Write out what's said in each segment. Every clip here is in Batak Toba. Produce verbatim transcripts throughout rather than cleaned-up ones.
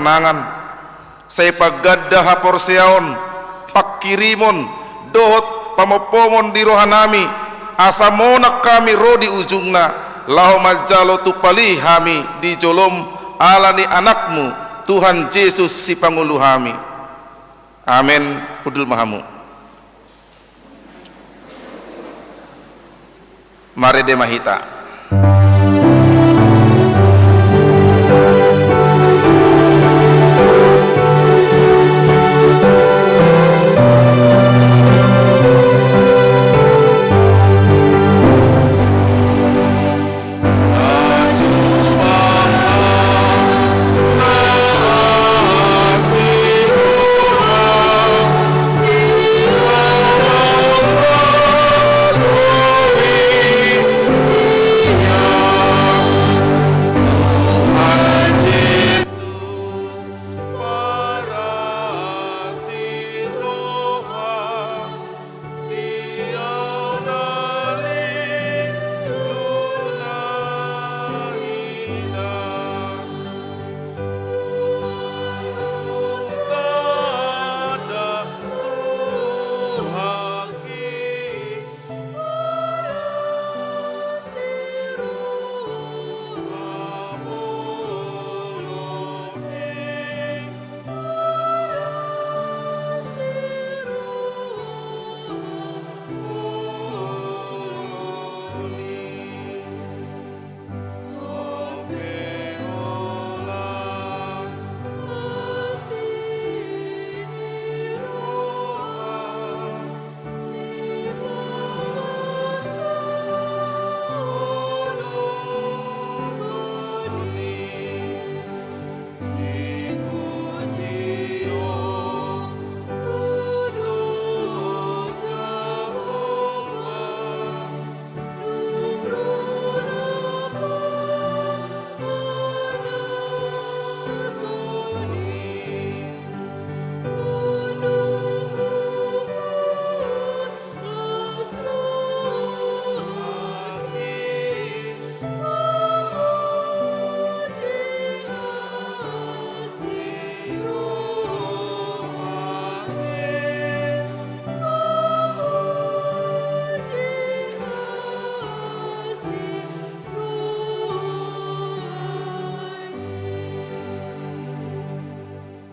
mangan. Sai pangganda haporseaon, pangkirimon, dohot pamompomon di rohanami, asa monang hami ro di ujungna, laho manjalo tumpal i hami di jolom, ala ni Anakmu, Tuhan Jesus Sipangolu hami. Amen. Hundul ma hamu. Marende ma hita.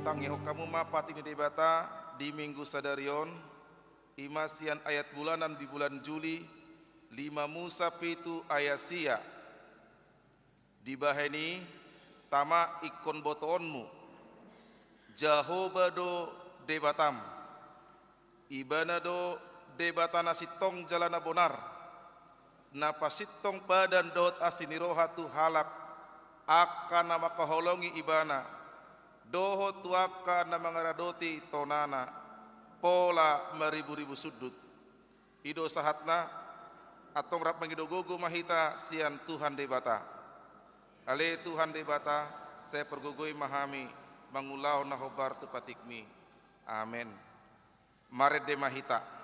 Tangihon hamu ma pati ni Debata di Minggu sadari on, i ma sian ayat bulanan di bulan Juli, lima Musa pitu ayat sia. Dibahen i, tama ingkon botoonmu, Jahowa do Debatam. Ibana do Debata na sintong jala na bonar, na pasintong padan dohot asi ni roha tu halak angka na mangkaholongi Ibana, dohot tu angka na mangaradoti tonana, pola mariburibu sundut. I do sahatna, antong rap mangido gogo ma hita sian Tuhan Debata. Ale Tuhan Debata, sai pargogoi ma hami mangulahon na hombar tu patikmi. Amen. Marende ma hita.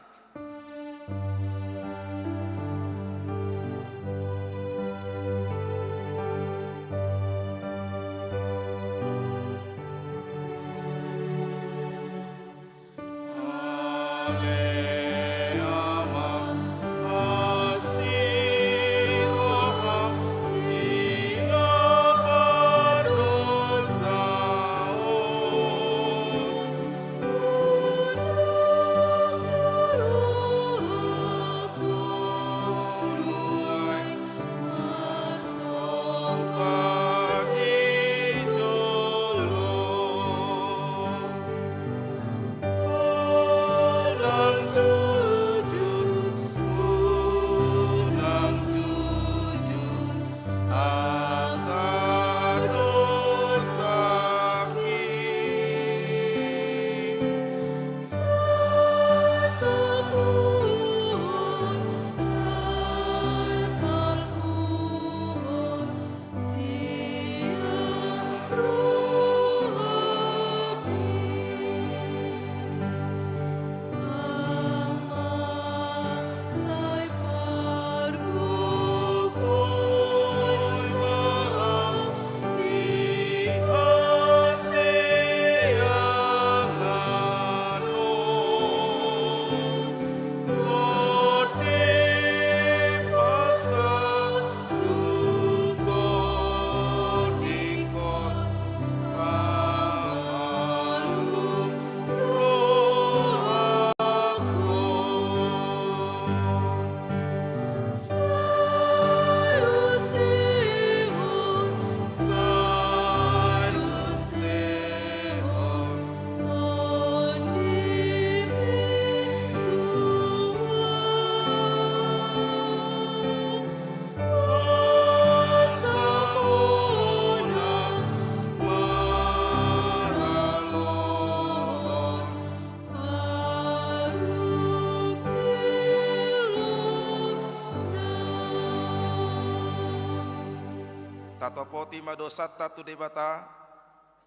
Tatopoti ma dosanta tu Debata.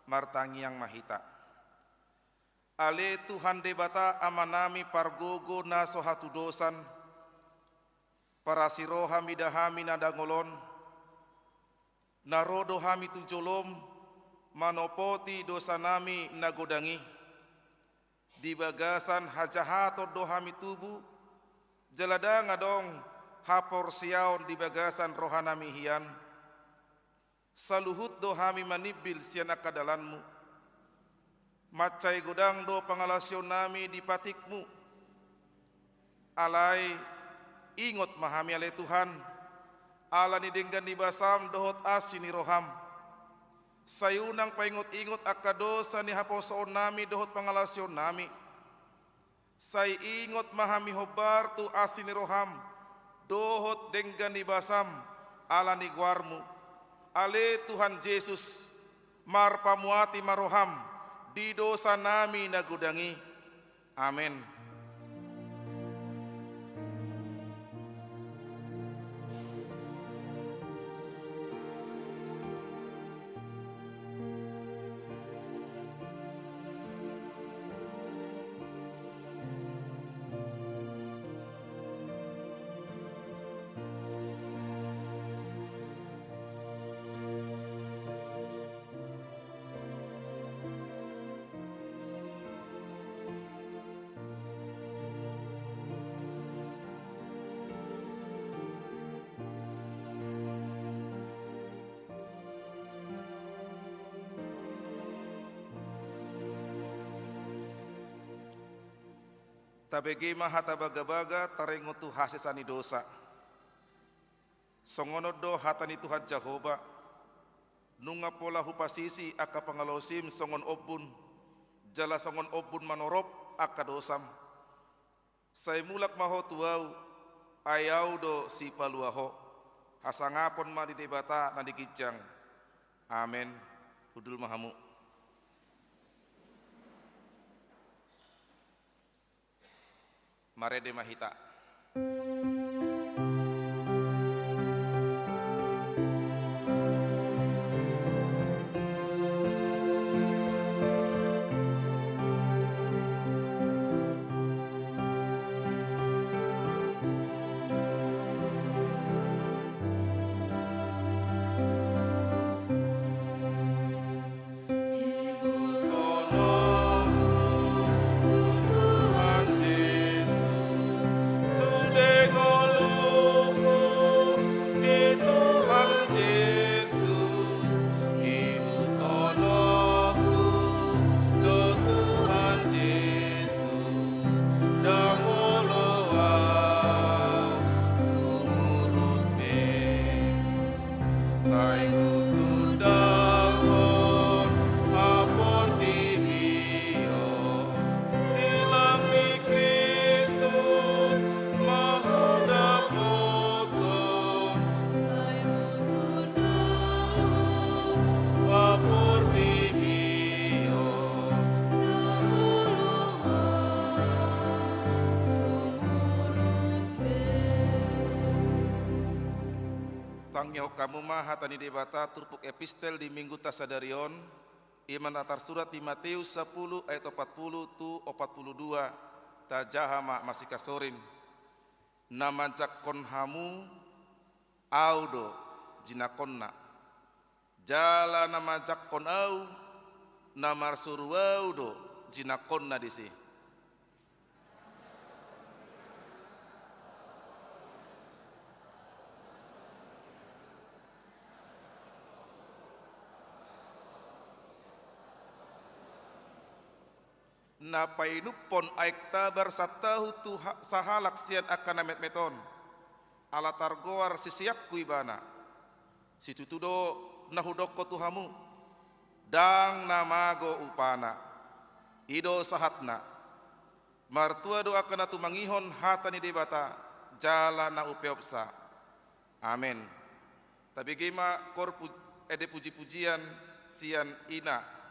Martangiang ma hita. Ale Tuhan Debata Amanami pargogo na so hatudosan, parasi roha mida hami na dangol on, na ro do hami tu jolom manopoti dosanami na godang i. Di bagasan hajahaton do hami tubu, jala ndang adong haporseaon di bagasan rohanami hian. Saluhut do hami manimbil sian angka dalanmu. Mansai godang do pangalaosionnami di patikmu. Alai ingot ma hami ale Tuhan, ala ni denggan ni basam dohot asi ni roham. Sai unang paingot-ingot angka dosa ni haposoonnami dohot pangalaosionnami. Sai ingot ma hami hombar tu asi ni roham dohot denggan ni basam ala ni goarmu. Ale Tuhan Jesus, marpamuati ma roham di dosanami na godang i. Amen. Tabege ma hata bagabaga taringot tu hasesaan ni dosa. Songon on do hata ni Tuhan Jahowa: Nunga pola hupasisi angka pangalaosim songon ombun, jala songon ombun manorop angka dosam. Sai mulak ma ho tu Ahu, ai Ahu do sipalua ho. Hasangapon ma di Debata na di ginjang. Amen. Hundul ma hamu. Marende ma hita. Sai hutundalhon haportibion, silang ni Kristus ma hudapothon. Sai hutundalhon haportibion, na holoan sumurut be. Tangihon hamu ma hata ni Debata turpuk epistel di minggunta sadari on, i ma na tarsurat di Mateus sampulu ayat opat pulu tu opat pulu dua. Tajaha ma masikasoring. Na manjangkon hamu, Ahu do jinangkonna. Jala na manjangkon Ahu, na marsuru Ahu do jinangkonna disi. Na painumhon aek tabar santahu tu ha-, sahalak sian angka na metmet on, ala targoar siseanku ibana. Situtu do na hudokkon tu hamu, ndang na mago upana. I do sahatna. Martua do angka na tumangihon hata ni Debata, jala na upeopsa. Amen. Tabege ma koor pu-, ende puji-pujian sian ina.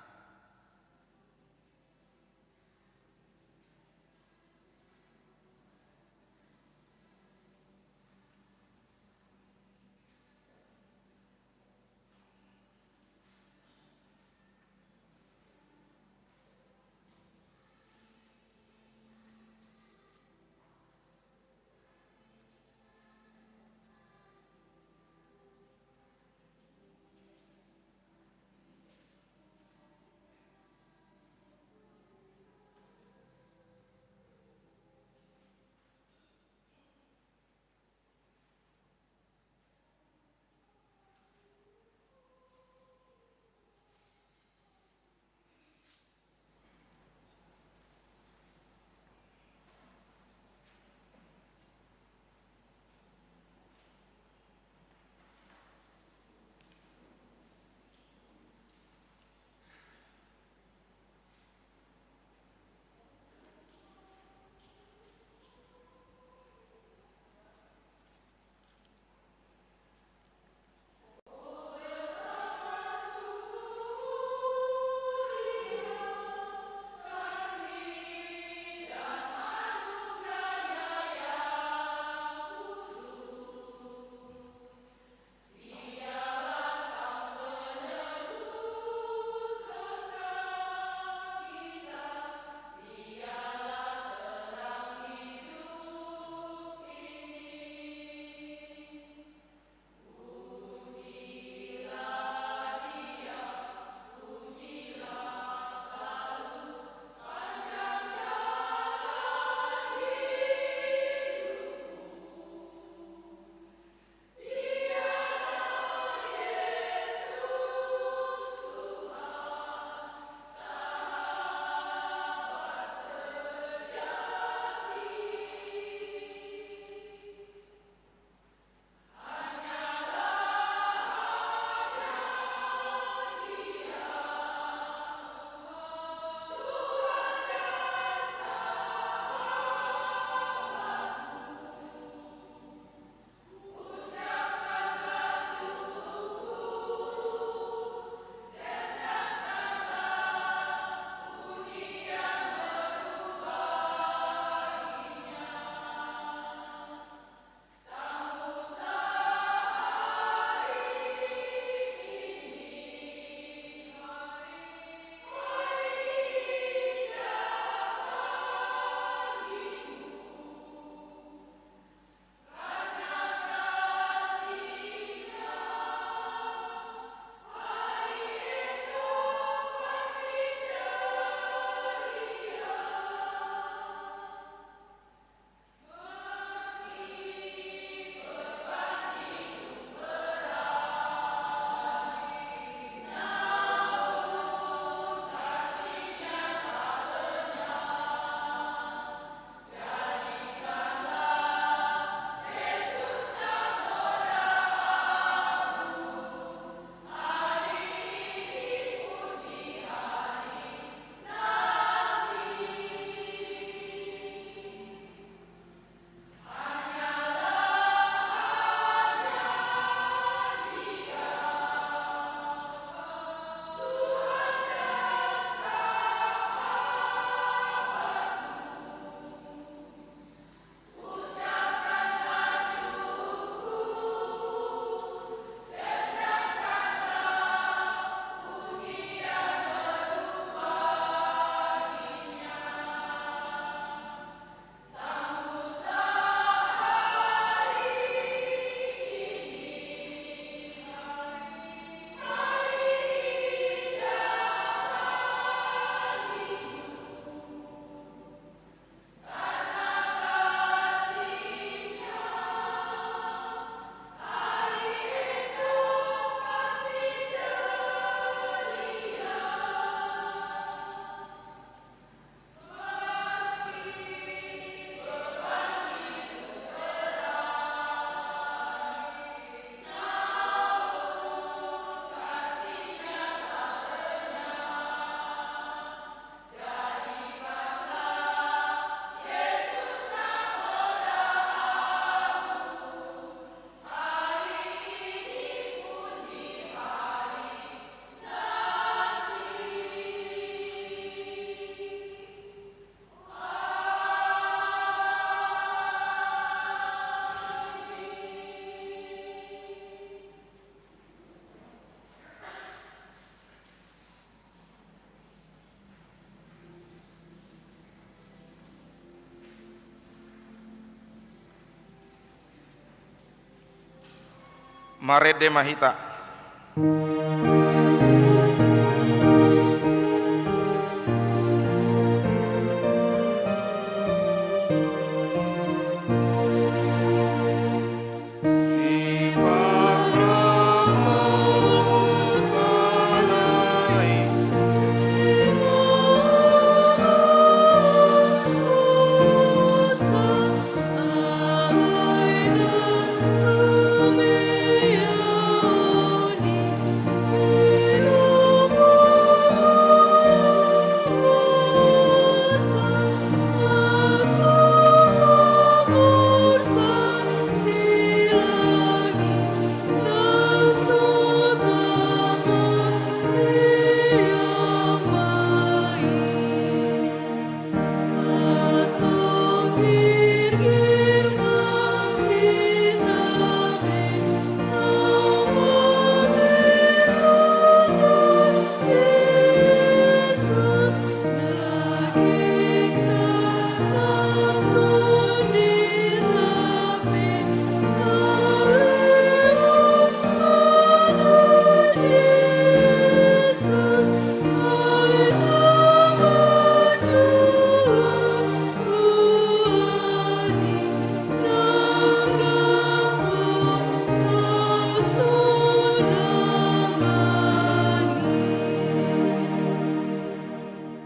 Marende ma hita.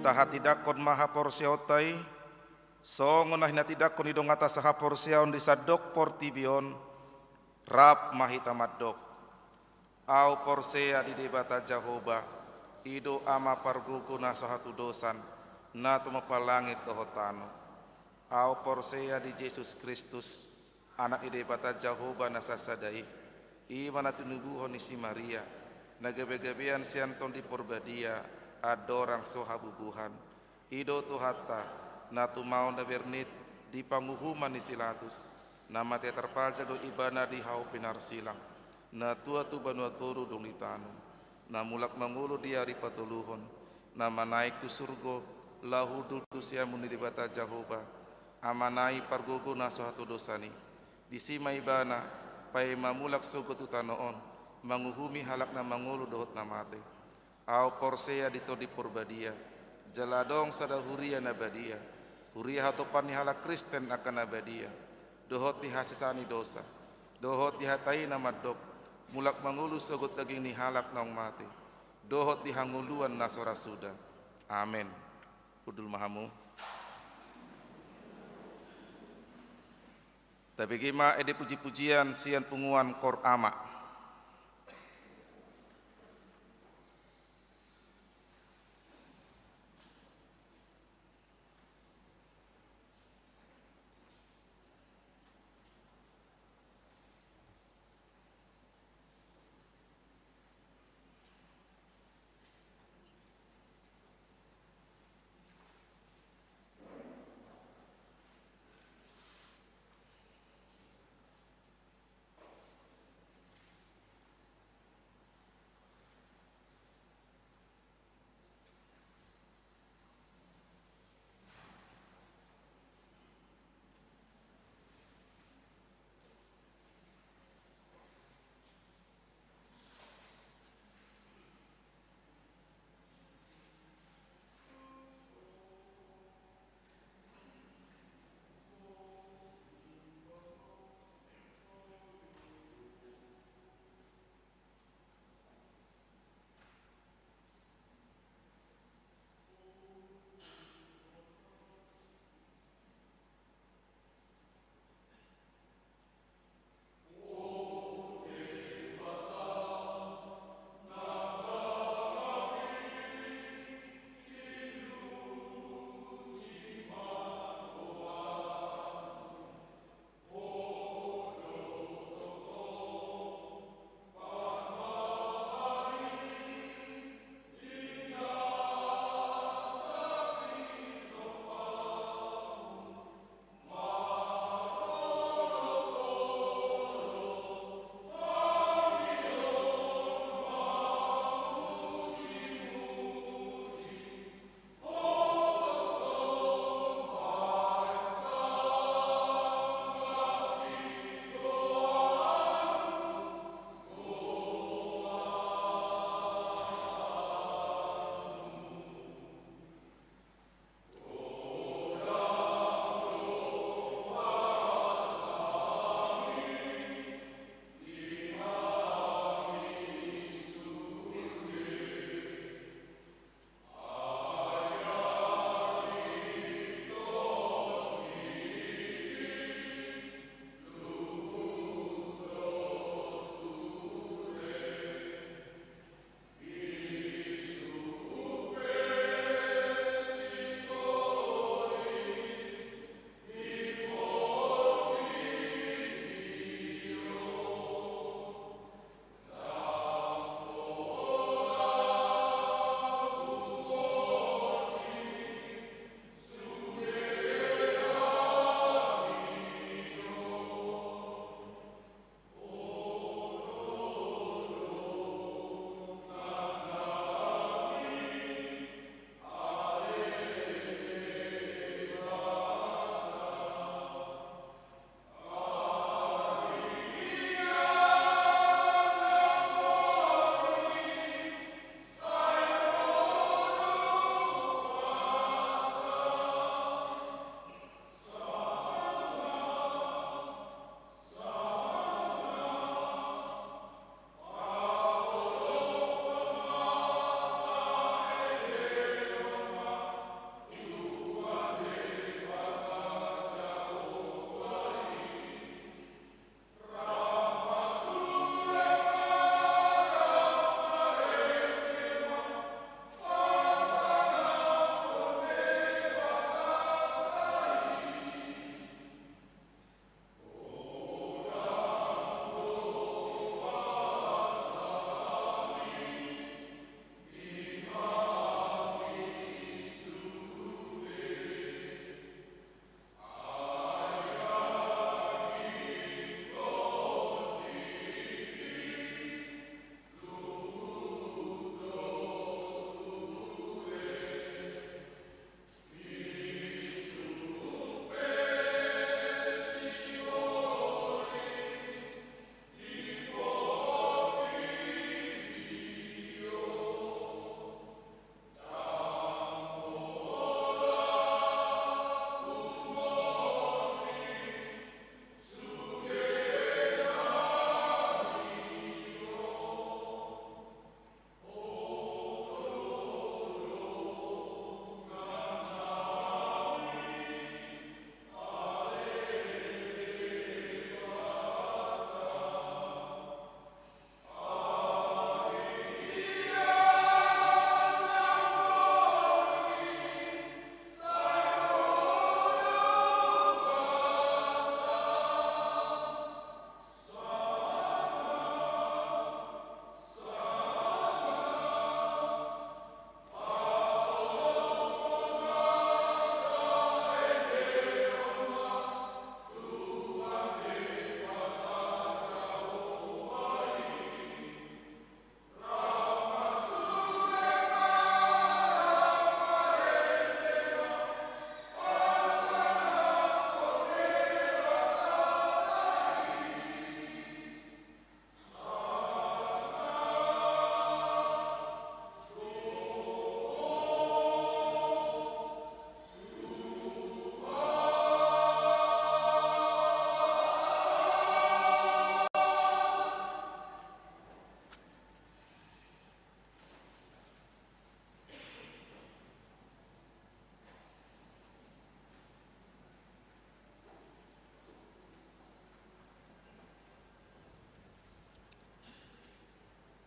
Tahatindangkon ma haporseaonta i, songon na hinatindangkon ni donganta sahaporseaon di sandok portibi on. Rap ma hita mandok. Ahu porsea di Debata Jahowa, i do Ama pargogo na so hatudosan, na tumompa langit dohot tano. Ahu porsea di Jesus Kristus, Anak ni Debata Jahowa na sasada i, i ma na tinubuhon ni si Maria, na gabegabean sian Tondi Porbadia, andorang so habubuhan. I do Tuhanta, na tumaon na bernit di panguhuman ni si Latus, na mate tarpajal do Ibana di hau pinarsilang, na tua tu banua toru dung ditanom, na mulak mangolu di ari patoluhon, na manaek tu surgo, laho hundul tu siamun ni Debata Jahowa, Amana i pargogo na so hatudosan i. Disi ma Ibana, paima mulak sogot tu tano on, manguhumi halak na mangolu dohot na mate. Ahu porsea di Tondi Porbadia, jala adong sada huria na badia, huria hatopan ni halak Kristen angka na badia, dohot di hasesaan ni dosa, dohot di hata i na mandok, mulak mangolu sogot daging ni halak naung mate, dohot di hangoluan na so ra suda. Amen. Hundul ma hamu. Tabege ma ende pujipujian sian punguan Koor Ama.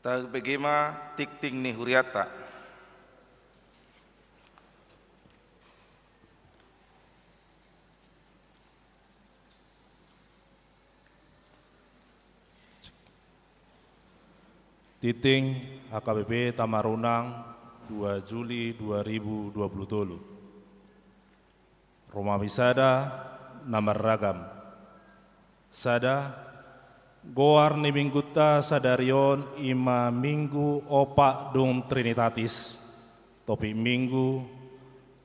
Tabege ma tingting ni hurianta. Tingting H K B P Tamarunang, dua Juli dua ribu dua puluh tolu. Romawi sada, na marragam. Sada, goar ni minggunta sadari on i ma Minggu Opat dung Trinitatis. Topik Minggu: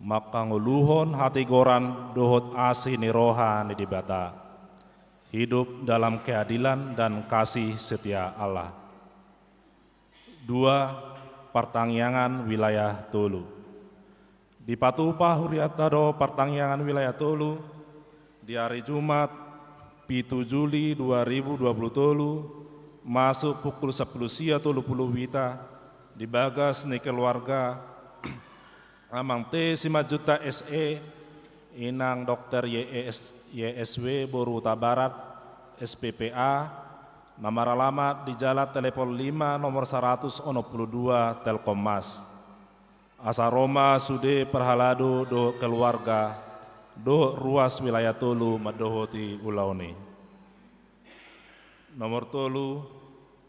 Mangkangoluhon hatigoran dohot asi ni roha ni Debata. Hidup dalam keadilan dan kasih setia Allah. Dua, partangiangan wilayah tolu. Dipatupa hurianta do partangiangan wilayah tolu di ari Jumat, pitu Juli dua ribu dua puluh tolu, masuk pukul sampulu sia tolu pulu wita, di bagas ni keluarga Amang T Simanjuntak S E, Inang Dokter Y S, Y S W Boru Hutabarat, S P P A, na maralamat di Jalan Telepon lima, nomor saratus onom pulu dua, Telkommas. Asa ro ma sude parhalado dohot keluarga dohot ruas wilayah tolu mandohoti ulaon i. Nomor tolu,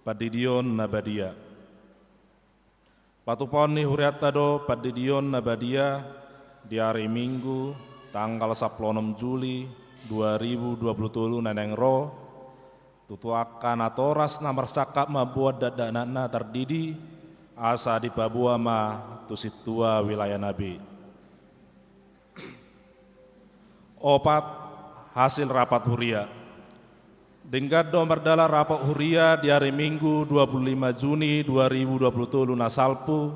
pandidion na badia. Patupaon ni hurianta do pandidion na badia di ari Minggu, tanggal sampulu onom Juli dua ribu dua puluh tolu na naeng ro, tu angka natoras na marsangkap mamboan dakdanak na tardidi, asa dipaboa ma tu sintua wilayana be. Opat, hasil rapat huria. Denggan do mardalan rapat huria di ari Minggu, dua puluh lima Juni dua ribu dua puluh tolu na salpu,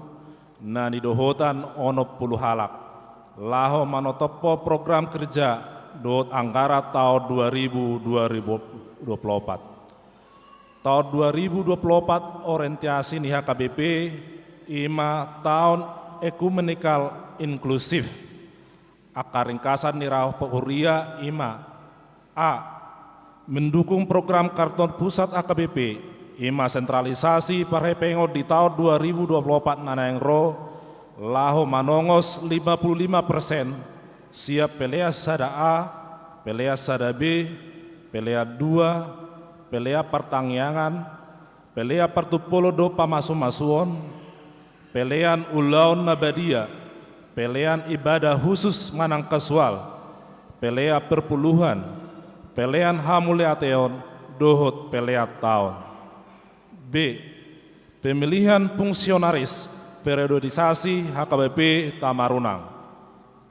na nidohotan onom pulu halak, laho manotophon program kerja dohot anggaran taon dua ribu dua puluh opat. Taon dua ribu dua puluh opat orientasi ni H K B P i ma taon ekumenikal inklusif. Angka ringkasan ni rapat huria i ma: A, mendukung program Kantor Pusat H K B P, i ma sentralisasi parhepengon di taon dua ribu dua puluh opat na naeng ro, laho manongos lima pulu lima persen sian pelean sada A, pelean sada B, pelean dua, pelean partangiangan, pelean partumpolon dohot pamasumasuon, pelean ulaon na badia, pelean ibadah husus manang kasual, pelean perpuluhan, pelean hamauliateon, dohot pelean taon. B, pemilihan fungsionaris periodisasi H K B P Tamarunang.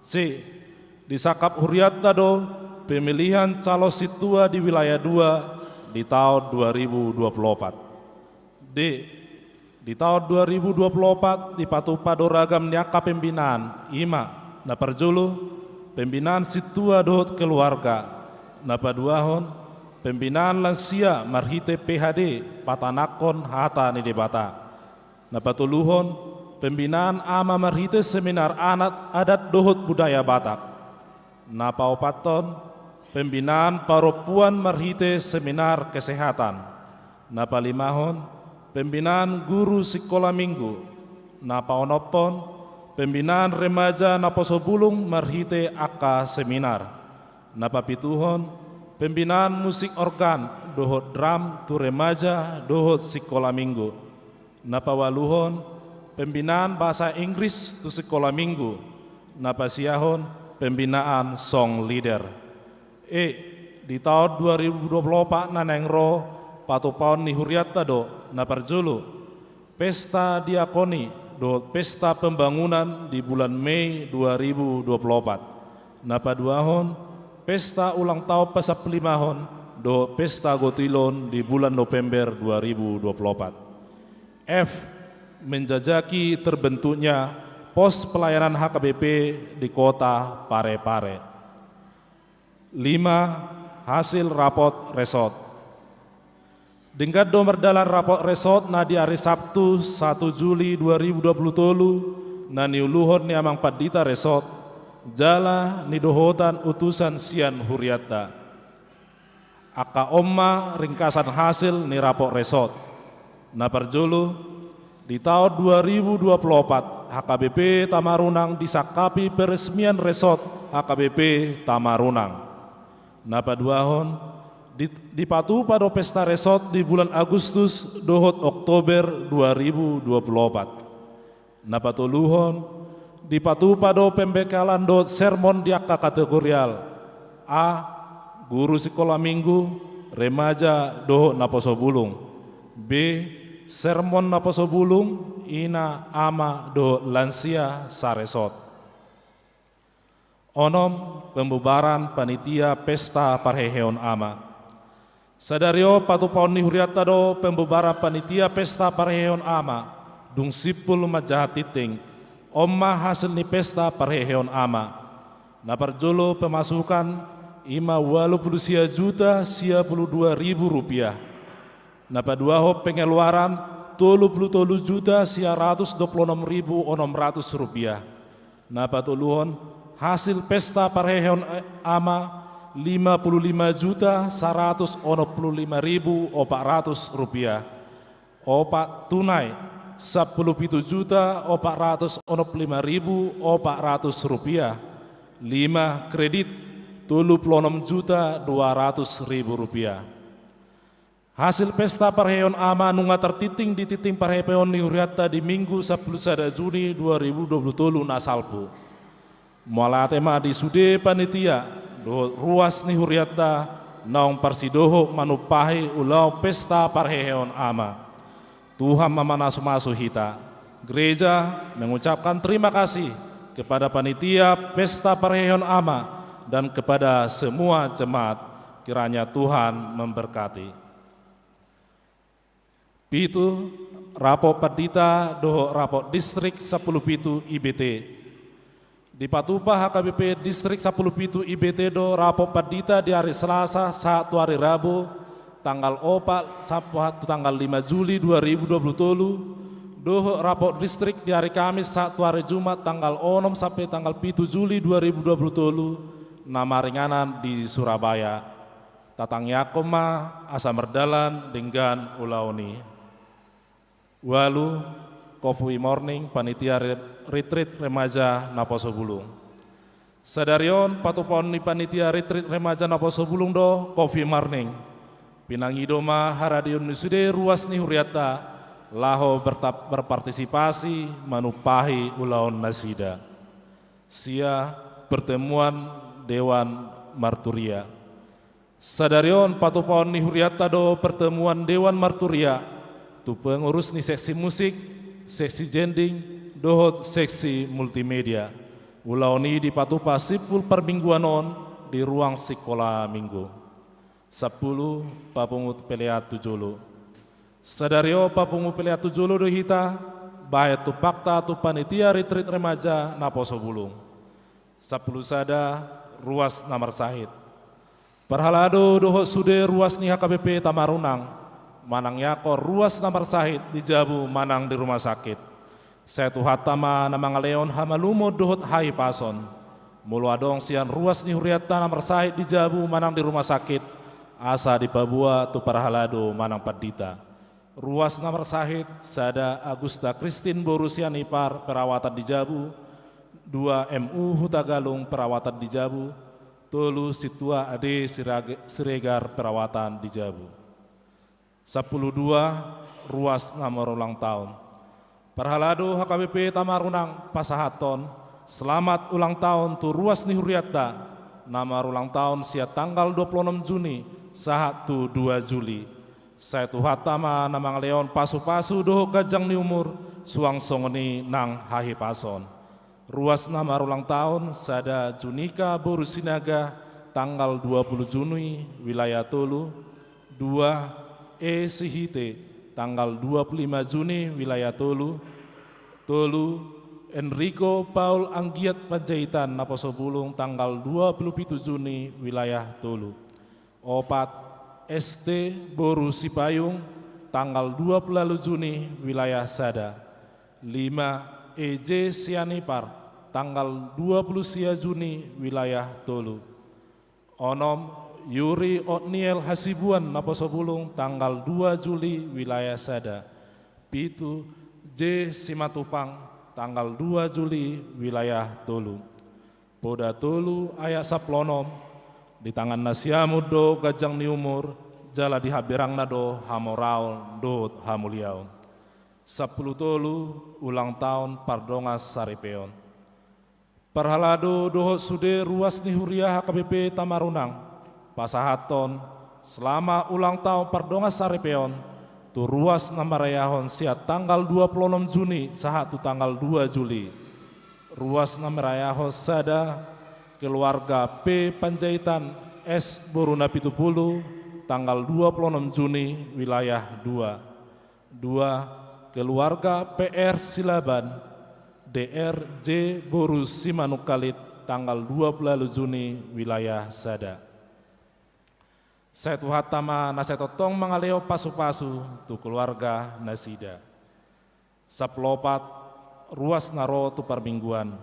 C, disangkap hurianta do pemilihan calon sintua di wilayah dua di taon dua ribu dua puluh opat. D, di taon dua ribu dua puluh opat dipatupa do ragam ni angka pembinaan, i ma: na parjolo, pembinaan sintua dohot keluarga; na paduahon, pembinaan lansia marhite P H D, patanakhon hata ni Debata; na patoluhon, pembinaan ama marhite seminar anak, adat dohot budaya Batak; na paopathon, pembinaan parompuan marhite seminar kesehatan; na palimahon, pembinaan guru sikola minggu; na paonomhon, pembinaan remaja naposo bulung marhite angka seminar; na papituhon, pembinaan musik organ dohot drum tu remaja dohot sikola minggu; na paualuhon, pembinaan bahasa Inggris tu sikola minggu; na pasiahon, pembinaan song leader. E, di taon dua ribu dua puluh opat na naeng ro, patupaon ni hurianta do, na parjolo, pesta diakoni dohot pesta pembangunan di bulan Mei dua ribu dua puluh opat; na paduahon, pesta ulang taon pasampululimahon dohot pesta gotilon di bulan November dua ribu dua puluh opat. F, menjajaki terbentuknya pos pelayanan H K B P di Kota Parepare. Lima, hasil rapot resort. Denggan do mardalan rapot resort na di ari Sabtu, satu Juli dua ribu dua puluh tolu, na niuluhon ni Amang Pandita Resort, jala nidohotan utusan sian hurianta. Angka on ma ringkasan hasil ni rapot resort. Na parjolo, di taon dua ribu dua puluh opat, H K B P Tamarunang disangkapi peresmian resort H K B P Tamarunang. Na paduahon, di, dipatupa do pesta resort di bulan Agustus dohot Oktober dua ribu dua puluh opat. Na patoluhon, dipatupa do pembekalan dohot sermon di angka kategorial: A, guru sikola minggu, remaja dohot naposo bulung; B, sermon naposo bulung, ina, ama dohot lansia saresort. Onom, pembubaran panitia pesta parheheon ama. Sadari on patupaon ni hurianta do pembubaran panitia pesta parheheon ama, dung simpul manjaha tinting. On ma hasil ni pesta parheheon ama. Na parjolo pemasukan, i ma ualu pulu sia juta sia pulu dua ribu rupiah. Na paduahon pengeluaran, tolu pulu tolu juta sia ratus dua pulu onom ribu onom ratus rupiah. Na patoluhon, hasil pesta parheheon, eh, ama, lima pulu lima juta saratus onom pulu lima ribu opat ratus rupiah. Opat, tunai, sampulu pitu juta opat ratus onom pulu lima ribu opat ratus rupiah. Lima, kredit, tolu pulu onom juta dua ratus ribu rupiah. Hasil pesta parheheon ama nunga tartinting di tinting parheheon ni hurianta di Minggu sampulu sada Juni dua ribu dua pulu tolu na salpu. Mauliate ma di sude panitia dohot ruas ni hurianta naung parsidohot manumpahi ulaon pesta parheheon ama. Tuhan ma mamasu-masu hita. Gereja mengucapkan terima kasih kepada panitia pesta parheheon ama dan kepada semua jemaat. Kiranya Tuhan memberkati. Pitu, rapot pandita dohot rapot distrik sampulu pitu I B T. Dipatupa H K B P distrik sampulu pitu I B T do rapot pandita di ari Selasa sahat tu ari Rabu, tanggal opat sahat tu tanggal lima Juli dua ribu dua pulu tolu, dohot rapot distrik di ari Kamis sahat tu ari Jumat, tanggal onom sampe tanggal pitu Juli dua ribu dua pulu tolu, na maringanan di Surabaya. Tatangiangkon ma asa mardalan denggan ulaon i. Ualu, Coffee Morning, panitia re-, retreat remaja naposo bulung. Sadari on patupaon ni panitia retreat remaja naposo bulung do Coffee Morning. Pinangido ma haradion ni sude ruas ni hurianta laho berta-, berpartisipasi manumpahi ulaon nasida. Sia, pertemuan Dewan Marturia. Sadari on patupaon ni hurianta do pertemuan Dewan Marturia tu pengurus ni seksi musik, seksi jending dohot seksi multimedia. Ulaon i dipatupa simpul parmingguan on di ruang sikola minggu. Sampulu, papungu pelean tu jolo. Sadari on papungu pelean tu jolo do hita bahen tumpakta tu panitia retreat remaja naposo bulung. Sampulu sada, ruas na marsahit. Parhalado dohot sude ruas ni H K B P Tamarunang manangiangkon ruas na marsahit di jabu manang di rumah sakit. Sai Tuhanta ma na mangalehon hamalumon dohot hahipason. Molo adong sian ruas ni hurianta na marsahit di jabu manang di rumah sakit, asa dipaboa tu parhalado manang pandita. Ruas na marsahit: sada, Agusta Kristin boru Sianipar, perawatan di jabu. Dua, M U Hutagalung, perawatan di jabu. Tolu, Sintua Ade Sirage-, Siregar, perawatan di jabu. Sampulu dua, ruas na marulang taon. Parhalado H K B P Tamarunang pasahathon selamat ulang taon tu ruas ni hurianta na marulang taon sian tanggal dua pulu onom Juni sahat tu dua Juli. Sai Tuhanta ma na mangalehon pasupasu dohot ganjang ni umur, suang songon i nang hahipason. Ruas na marulang taon: sada, Junika boru Sinaga, tanggal dua pulu Juni, wilayah tolu. Dua, E Sihite, tanggal dua pulu lima Juni, wilayah tolu. Tolu, Enrico Paul Anggiat Panjaitan, naposo bulung, tanggal dua pulu pitu Juni, wilayah tolu. Opat, S T boru Sipayung, tanggal dua pulu ualu Juni, wilayah sada. Lima, E J Sianipar, tanggal dua pulu sia Juni, wilayah tolu. Onom, Yuri Otniel Hasibuan, naposo bulung, tanggal dua Juli, wilayah sada. Pitu, J Simatupang, tanggal dua Juli, wilayah tolu. Poda tolu ayat sampulu onom. Di tangan nasiam do ganjang ni umur, jala di hambirangna do hamoraon dohot hamuliaon. Sampulu tolu, ulang taon pardongansaripeon. Parhalado dohot sude ruas ni huria H K B P Tamarunang, pasahathon selamat ulang taon pardongansaripeon tu ruas na marayahon sian tanggal dua pulu onom Juni sahat tu tanggal dua Juli. Ruas na marayahon sada, keluarga P Panjaitan S boru Napitupulu, tanggal dua pulu onom Juni, wilayah dua. Dua, keluarga P R Silaban, D R J boru Simanungkalit, tanggal dua pulu ualu Juni, wilayah sada. Sai Tuhanta ma na sai tongtong mangalehon pasupasu tu keluarga nasida. Sampulu opat, ruas na ro tu parmingguan.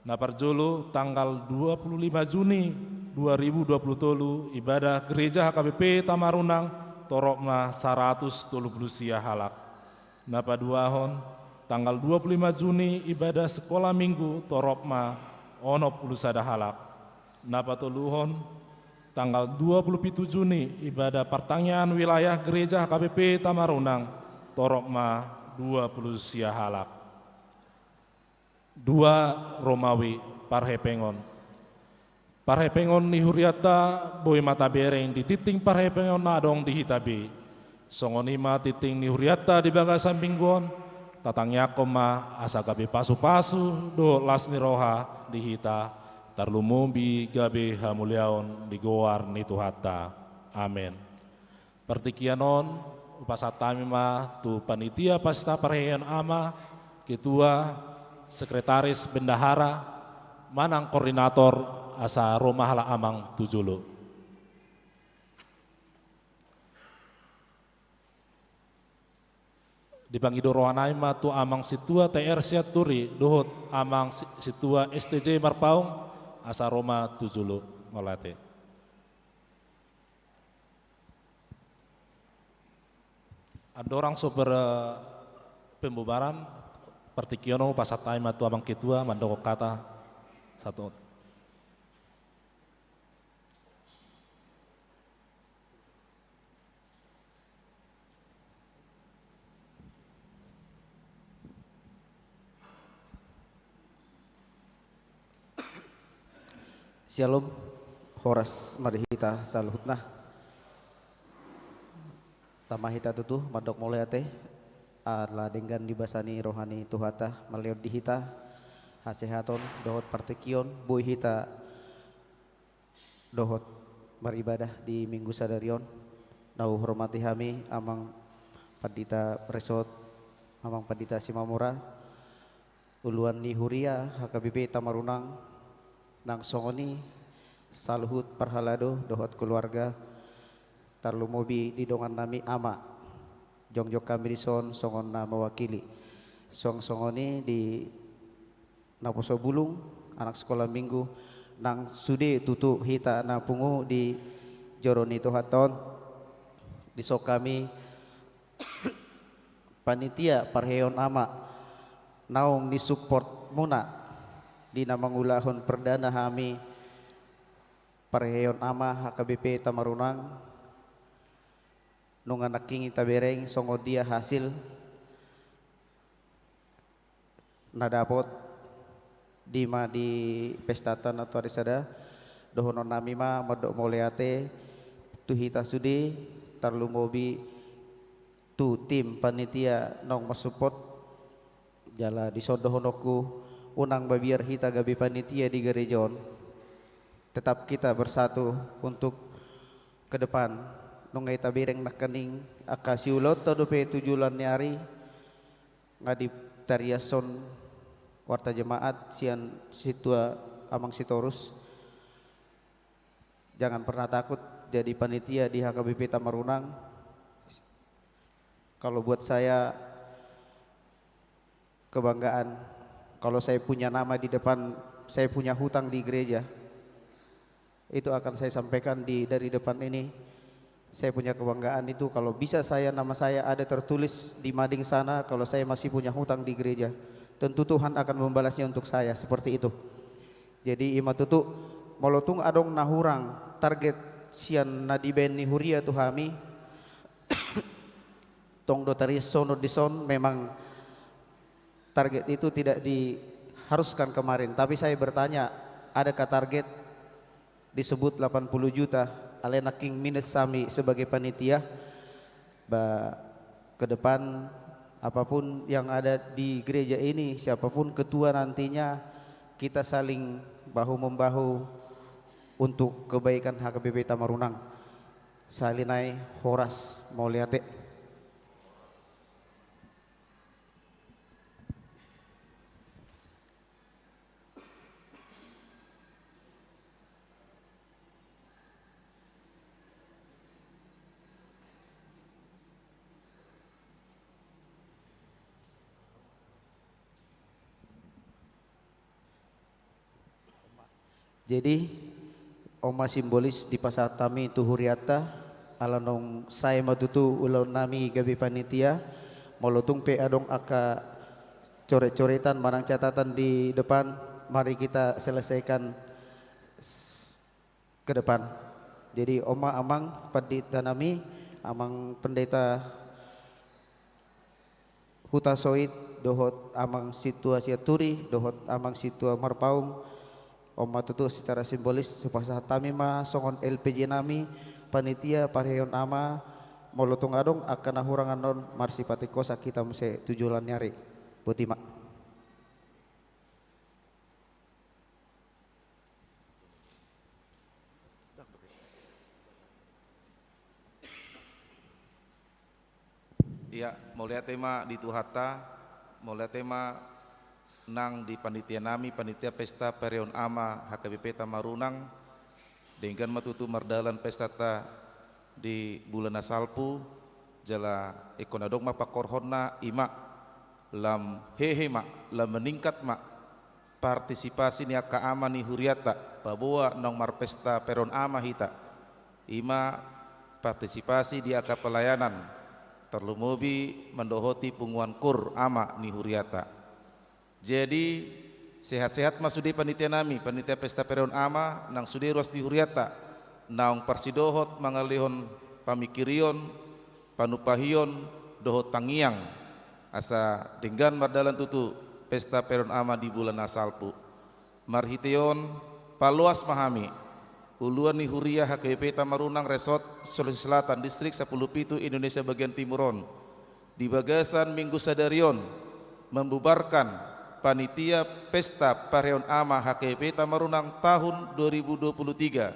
Na parjolo, tanggal dua pulu lima Juni dua ribu dua pulu tolu, ibadah gereja H K B P Tamarunang, torop ma saratus tolu pulu sia halak. Na paduahon, tanggal dua pulu lima Juni, ibadah sekolah minggu, torop ma onom pulu sada halak. Na patoluhon, tanggal dua pulu pitu Juni, ibadah partangiangan wilayah gereja H K B P Tamarunang, torop ma dua pulu sia halak. Dua, Romawi, parhepengon. Parhepengon ni hurianta boi ma tabereng di tingting parhepengon na adong di hita be. Songon i ma tingting ni hurianta di bagasan minggu on, tatangiangkon ma asa gabe pasupasu dohot las ni roha di hita, tarlumobi gabe hamuliaon di goar ni Tuhanta. Amen. Partingkian on, hupasahat hami ma tu panitia pesta parheheon ama, ketua, sekretaris, bendahara, manang koordinator, asa ro ma halak amang tu jolo. Dipangido roha nami ma tu amang sintua T R Sianturi dohot amang si-, sintua S T J Marpaung, asa ro ma tu jolo, mauliate. Andorang so ber-, pembubaran, partingkian on hupasahat hami ma tu amang ketua mandok hata satu. Syalom, horas ma di hita saluhutna. Tama hita tutu mandok mauliate, ala denggan di basa ni roha ni Tuhanta, mauliate di hita, hasehaton, dohot partingkian, boi hita dohot beribadah di Minggu sadari on. Na huhormati hami Amang Pandita Resort, Amang Pandita Simamora, uluan ni huria H K B P Tamarunang, nang songon i saluhut parhalado dohot keluarga, tarlumobi di dongan nami ama. Jongjong hami dison songon na mewakili. Song songon i di naposo bulung, anak sekolah minggu, nang sude tutu hita na pungu di joro ni Tuhanta on. Dison hami panitia parheheon ama, naung nisupport muna di na mangulahon perdana hami parheheon ama H K B P Tamarunang, nunga nangkin tabereng songon dia hasil na dapot di ma di pestanta na tu ari sada. Dohonon nami ma mandok mauliate tu hita sude, tarlumobi tu tim panitia naung mansupport. Jala dison dohononku, unang mabiar hita gabe panitia di gareja on. Tetap kita bersatu untuk ke depan. Nunga i tabereng nangkaning angka siulaonta dope tu joloan ni ari, nga ditariashon warta jemaat sian sintua Amang Sitorus. Jangan pernah takut jadi panitia di H K B P Tamarunang. Kalau buat saya, kebanggaan. Kalau saya punya nama di depan, saya punya hutang di gereja, itu akan saya sampaikan di, dari depan ini. Saya punya kebanggaan itu, kalau bisa saya, nama saya ada tertulis di mading sana, kalau saya masih punya hutang di gereja, tentu Tuhan akan membalasnya untuk saya, seperti itu. Jadi, ima tutu, molo tung adong na hurang target sian na dibaen ni huria tu hami, tong do tarias songon dison, memang target itu tidak diharuskan kemarin, tapi saya bertanya, adakah target disebut delapan puluh juta, alai nangkin minus hami sebagai panitia. Ba, ke depan, apapun yang ada di gereja ini, siapapun ketua nantinya, kita saling bahu-membahu untuk kebaikan H K B P Tamarunang. Sahali nai, horas, mauliate. Jadi, on ma simbolis dipasahat hami tu hurianta, ala naung sae ma tutu ulaon nami gabe panitia. Molo tung pe adong angka coret-coretan manang catatan di depan, mari kita selesaikan s-, ke depan. Jadi, on ma amang pandita nami, amang pendeta Hutasoit, dohot amang sintua Sianturi, dohot amang sintua Marpaung, on ma tutu secara simbolis hupasahat hami ma songon L P J nami, panitia parheon ama, molo tung adong angka na hurang annon, marsipatingkosan hita muse tu joloan ni ari. Boti ma. Ia, mauliate ma di Tuhanta, mauliate ma nang di panitia nami, panitia pesta parheon ama H K B P Tamarunang, denggan ma tutu mardalan pestanta di bulan na salpu, jala ingkon adong ma pangkorhonna, ima lam hehe ma, lam meningkat ma partisipasi ni angka ama ni hurianta, paboa naung marpesta parheon ama hita. Ima partisipasi di angka pelayanan, tarlumobi mandohoti punguan kur ama ni hurianta. Jadi, sehat-sehat ma sude panitia nami, panitia pesta parheon ama, nang sude ruas ni hurianta, naung parsidohot mangalehon pamingkirion, panumpahion, dohot tangiang, asa denggan mardalan tutu pesta parheon ama di bulan na salpu. Marhite on, paloas ma hami, uluan ni huria H K B P Tamarunang Resort Sulawesi Selatan, Distrik Sampulu Pitu, Indonesia bagian timur on, di bagasan minggu sadari on, membubarkan panitia pesta parheon ama H K B P Tamarunang tahun dua ribu dua puluh tiga,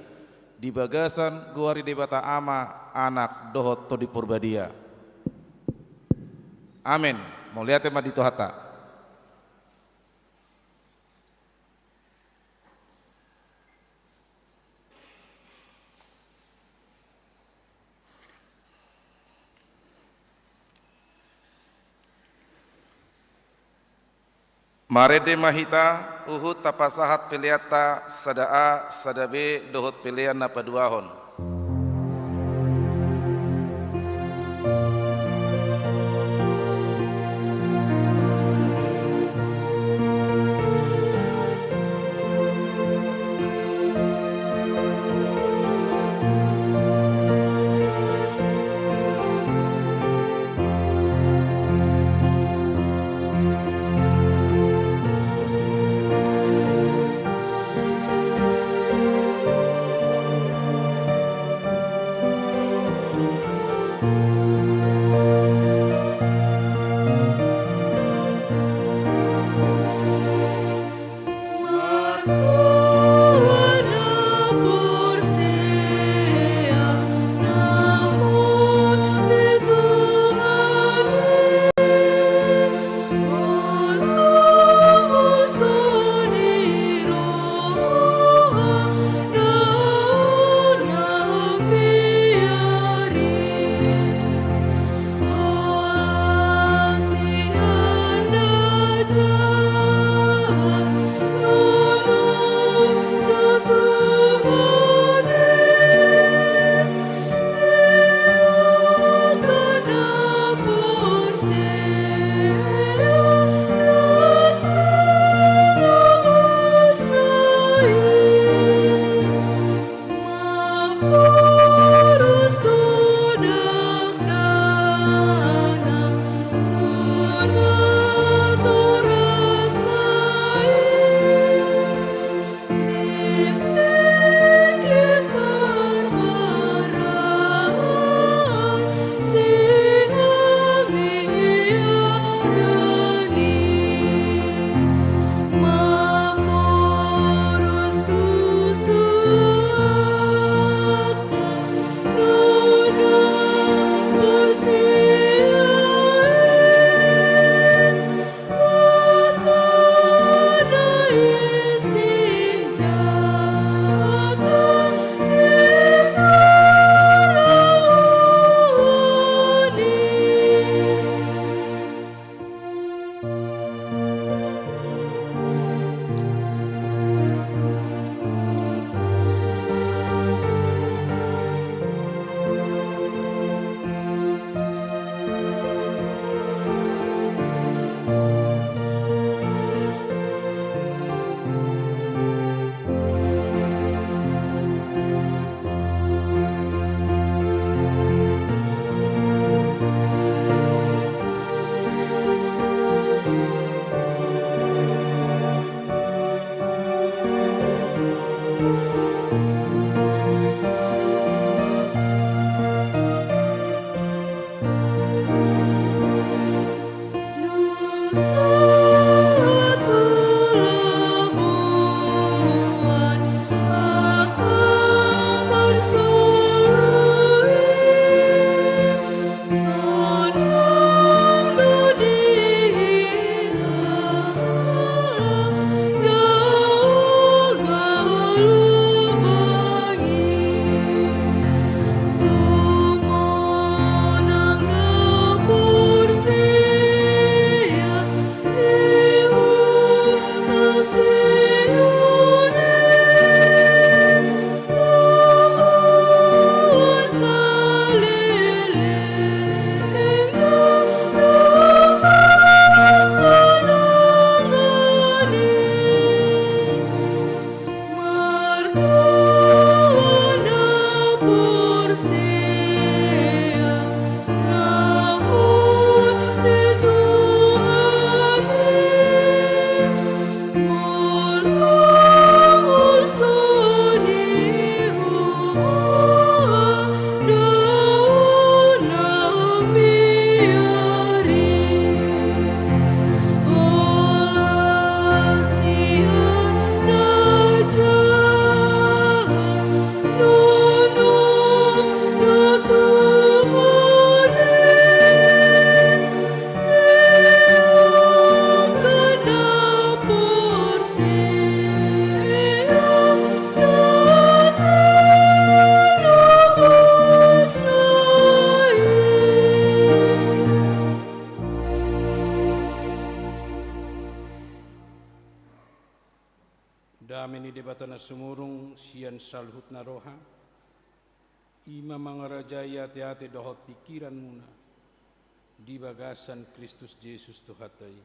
di bagasan goar ni Debata Ama, Anak, dohot Tondi Porbadia. Amen. Mauliate ma di Tuhanta. Marende ma hita, huhut tapasahat peleanta sada A, sada B, dohot pelean na paduahon. Dame ni Debata na sumurung sian saluhutna roha, i ma mangarajai ateate dohot pingkiranmuna di bagasan Kristus Jesus Tuhanta i.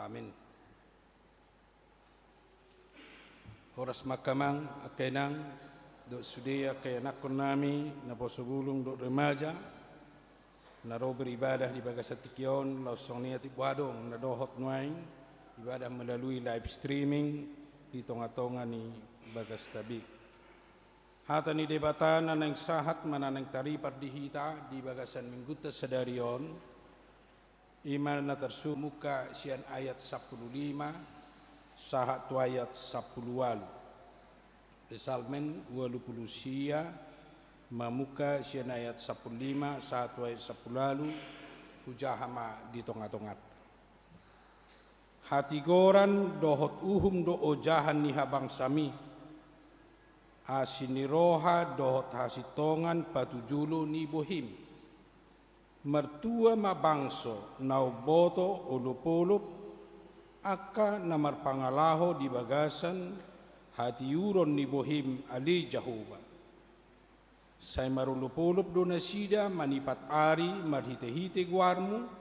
Amen. Horas ma angka amang, angka inang, dohot sude angka ianakhon nami naposo bulung dohot remaja na ro beribadah di bagasan tingki on, laos songon i ate pe adong na dohot nuaeng ibadah melalui live streaming di tongatonga ni bagasta be. Hata ni Debata na naeng sahat ma na naeng taripar di hita di bagasan minggunta sadari on, i ma na tarsurat mamungka sian ayat sampulu lima sahat tu ayat sampulu ualu. Psalmen ualu pulu sia, mamungka sian ayat sampulu lima sahat tu ayat sampulu ualu, hujaha ma di tongatonganta. Hatigoran dohot uhum do ojahan ni habangsam i, asi ni roha dohot hasintongan patujolo ni bohim. Martua ma bangso na umboto olopolop, angka na marpangalaho di bagasan hatiuron ni bohim, ale Jahowa. Sai marolopolop do nasida manipat ari marhitehite goarmu,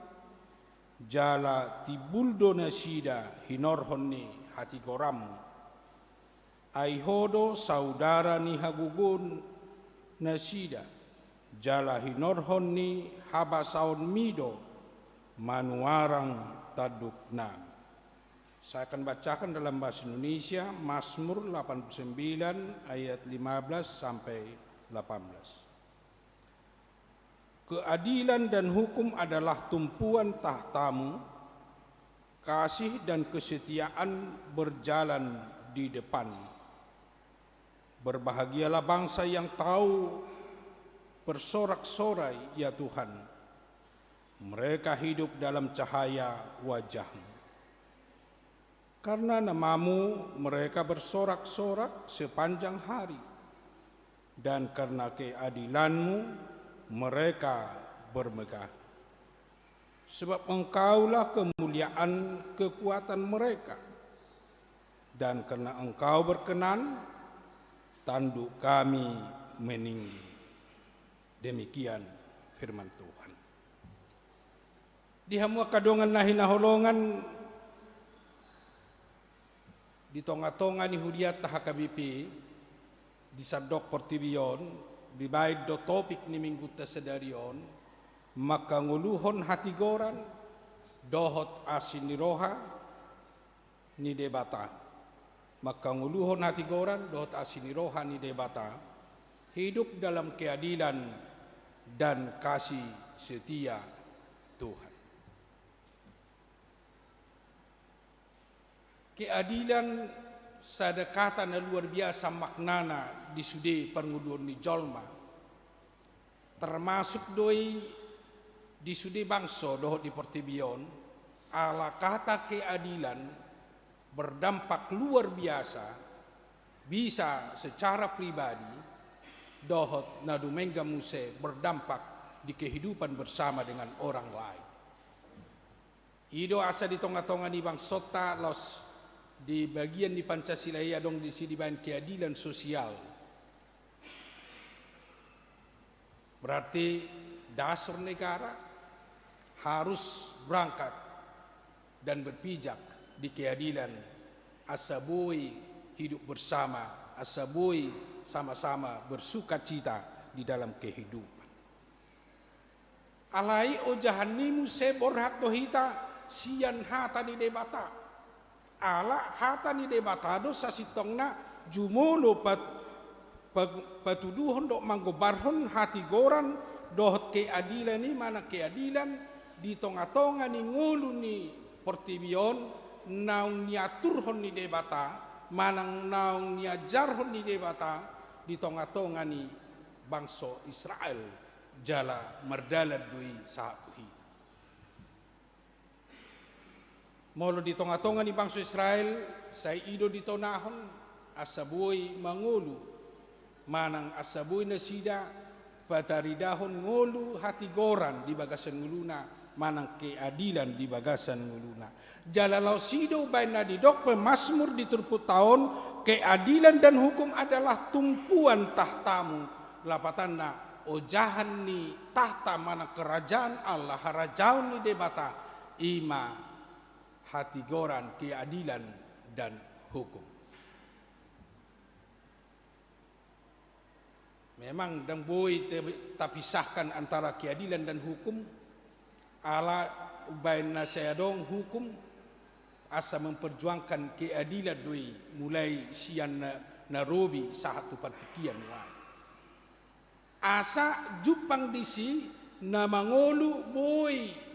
jala timbul do nasida hinorhon ni hatigoranmu. Ai Ho do saudara ni hagogoon nasida, jala hinorhon ni habasaonmi do manuarang tanduknami. Saya akan bacakan dalam bahasa Indonesia, Mazmur delapan puluh sembilan ayat lima belas sampai delapan belas. Keadilan dan hukum adalah tumpuan tahtamu, kasih dan kesetiaan berjalan di depanmu. Berbahagialah bangsa yang tahu bersorak-sorai, ya Tuhan. Mereka hidup dalam cahaya wajah-Mu. Karena nama-Mu mereka bersorak-sorak sepanjang hari, dan karena keadilan-Mu mereka bermegah. Sebab Engkaulah kemuliaan kekuatan mereka, dan karena Engkau berkenan, tanduk kami meninggi. Demikian firman Tuhan. Di hamu angka dongan na hinaholongan, di tongatonga ni huria ta H K B P di sandok portibi on, dibaen do topik ni minggunta sadari on, mangkangoluhon hatigoran dohot asi ni roha ni Debata. Mangkangoluhon hatigoran dohot asi ni roha ni Debata, hidup dalam keadilan dan kasih setia Tuhan. Keadilan sada kata na luar biasa maknana di sude parngoluon ni jolma. Termasuk do i di sude bangso dohot di portibi on, ala kata keadilan berdampak luar biasa, bisa secara pribadi, dohot na dumenggan muse berdampak di kehidupan bersama dengan orang lain. I do asa di tonga-tonga ni bangsonta, laos di bagian ni Pancasila i adong disi dibaen keadilan sosial. Berarti dasar negara harus berangkat dan berpijak di keadilan, asa boi hidup bersama, asa boi sama-sama bersukacita di dalam kehidupan. Alai ojahan ni muse borhat do hita sian hata ni Debata. Ala hata ni Debata do sasintongna jumolo pat-, pa-, patuduhon dohot manggombarhon hatigoran dohot keadilan i, manang keadilan di tonga-tonga ni ngolu ni portibi on, naung niaturhon ni Debata, manang naung niajarhon ni Debata di tonga-tonga ni bangso Israel, jala mardalan do i sahat tu hita. Molo di tonga-tonga ni bangso Israel, sai i do ditonahon asa boi mangolu, manang asa boi nasida pataridahon ngolu hatigoran di bagasan ngoluna, manang keadilan di bagasan ngoluna. Jala laos i do umbaen na didok pemazmur di turpukta on, "Keadilan dan hukum adalah tumpuan tahta-Mu." Lapatanna, ojahan ni tahta manang kerajaan Allah, harajaon ni Debata, i ma hatigoran, keadilan dan hukum. Memang ndang boi te-, tapisahkan antara keadilan dan hukum, ala umbaen na sai adong hukum, asa memperjuangkan keadilan do i, mulai sian na, na robi sahat tu partingkian nuaeng. Asa jumpang disi na mangolu boi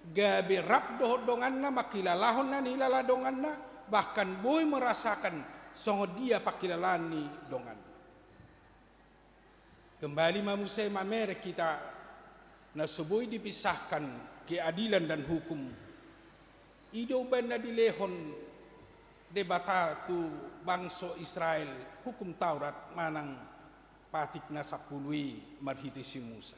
gabe rap dohot donganna, mangkilalahon na nilala donganna, bahkan boi merasakan songon dia pangkilalaan ni donganna. Kembali ma muse mamereng hita na so boi dipisahkan keadilan dan hukum. I do umbaen na dilehon Debata tu bangso Israel hukum Taurat manang patik na sampulu i marhite si Musa.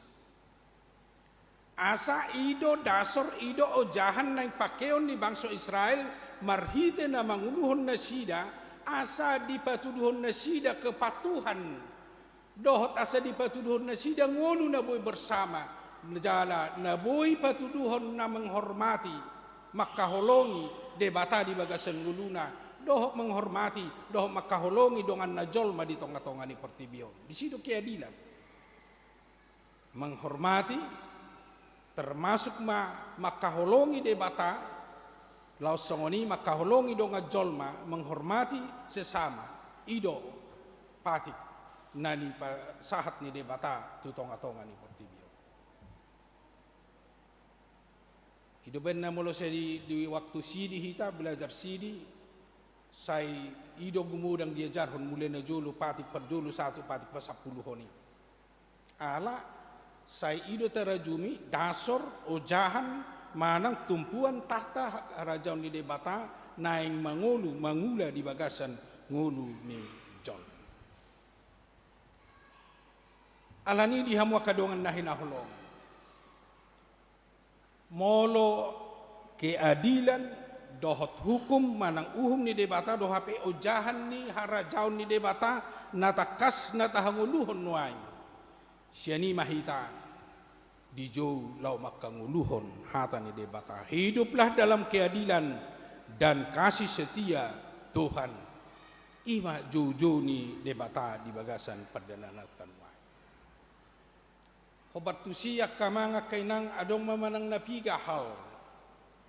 Asa i do dasor, i do ojahan naeng pakeon ni bangso Israel marhite na mangoluhon nasida, asa dipatuduhon nasida kepatuhan, dohot asa dipatuduhon nasida ngolu na boi bersama, jala na boi patuduhon na menghormati, mangkaholongi Debata di bagasan ngoluna, dohot menghormati, dohot mangkaholongi donganna jolma di tonga-tonga ni portibi on. Disi do keadilan. Menghormati, termasuk ma mangkaholongi Debata, laos songon i mangkaholongi dongan jolma, menghormati sesama, i do patik na nipasahat ni Debata tu tonga-tonga ni portibi on. I do umbaen na molo sai di, di waktu sidi hita belajar sidi, sai i do gumodang diajarhon mulai na jolo patik parjolo sahat tu patik pasampuluhon i. Ala sai i do tarajumi dasor, ojahan manang tumpuan tahta harajaon ni Debata naeng mangolu mangula di bagasan ngolu ni jolma. Alani i di hamu angka dongan na hinaholongan, molo keadilan dohot hukum manang uhum ni Debata do hape ojahan ni harajaon ni Debata na tangkas na tahangoluhon nuaeng, sian i ma hita dijou laho mangkangoluhon hata ni Debata. Hiduplah dalam keadilan dan kasih setia Tuhan. I ma joujou ni Debata di bagasan pardalananta nuaeng. Hombar tusi angka amang angka inang, adong ma manang na piga hal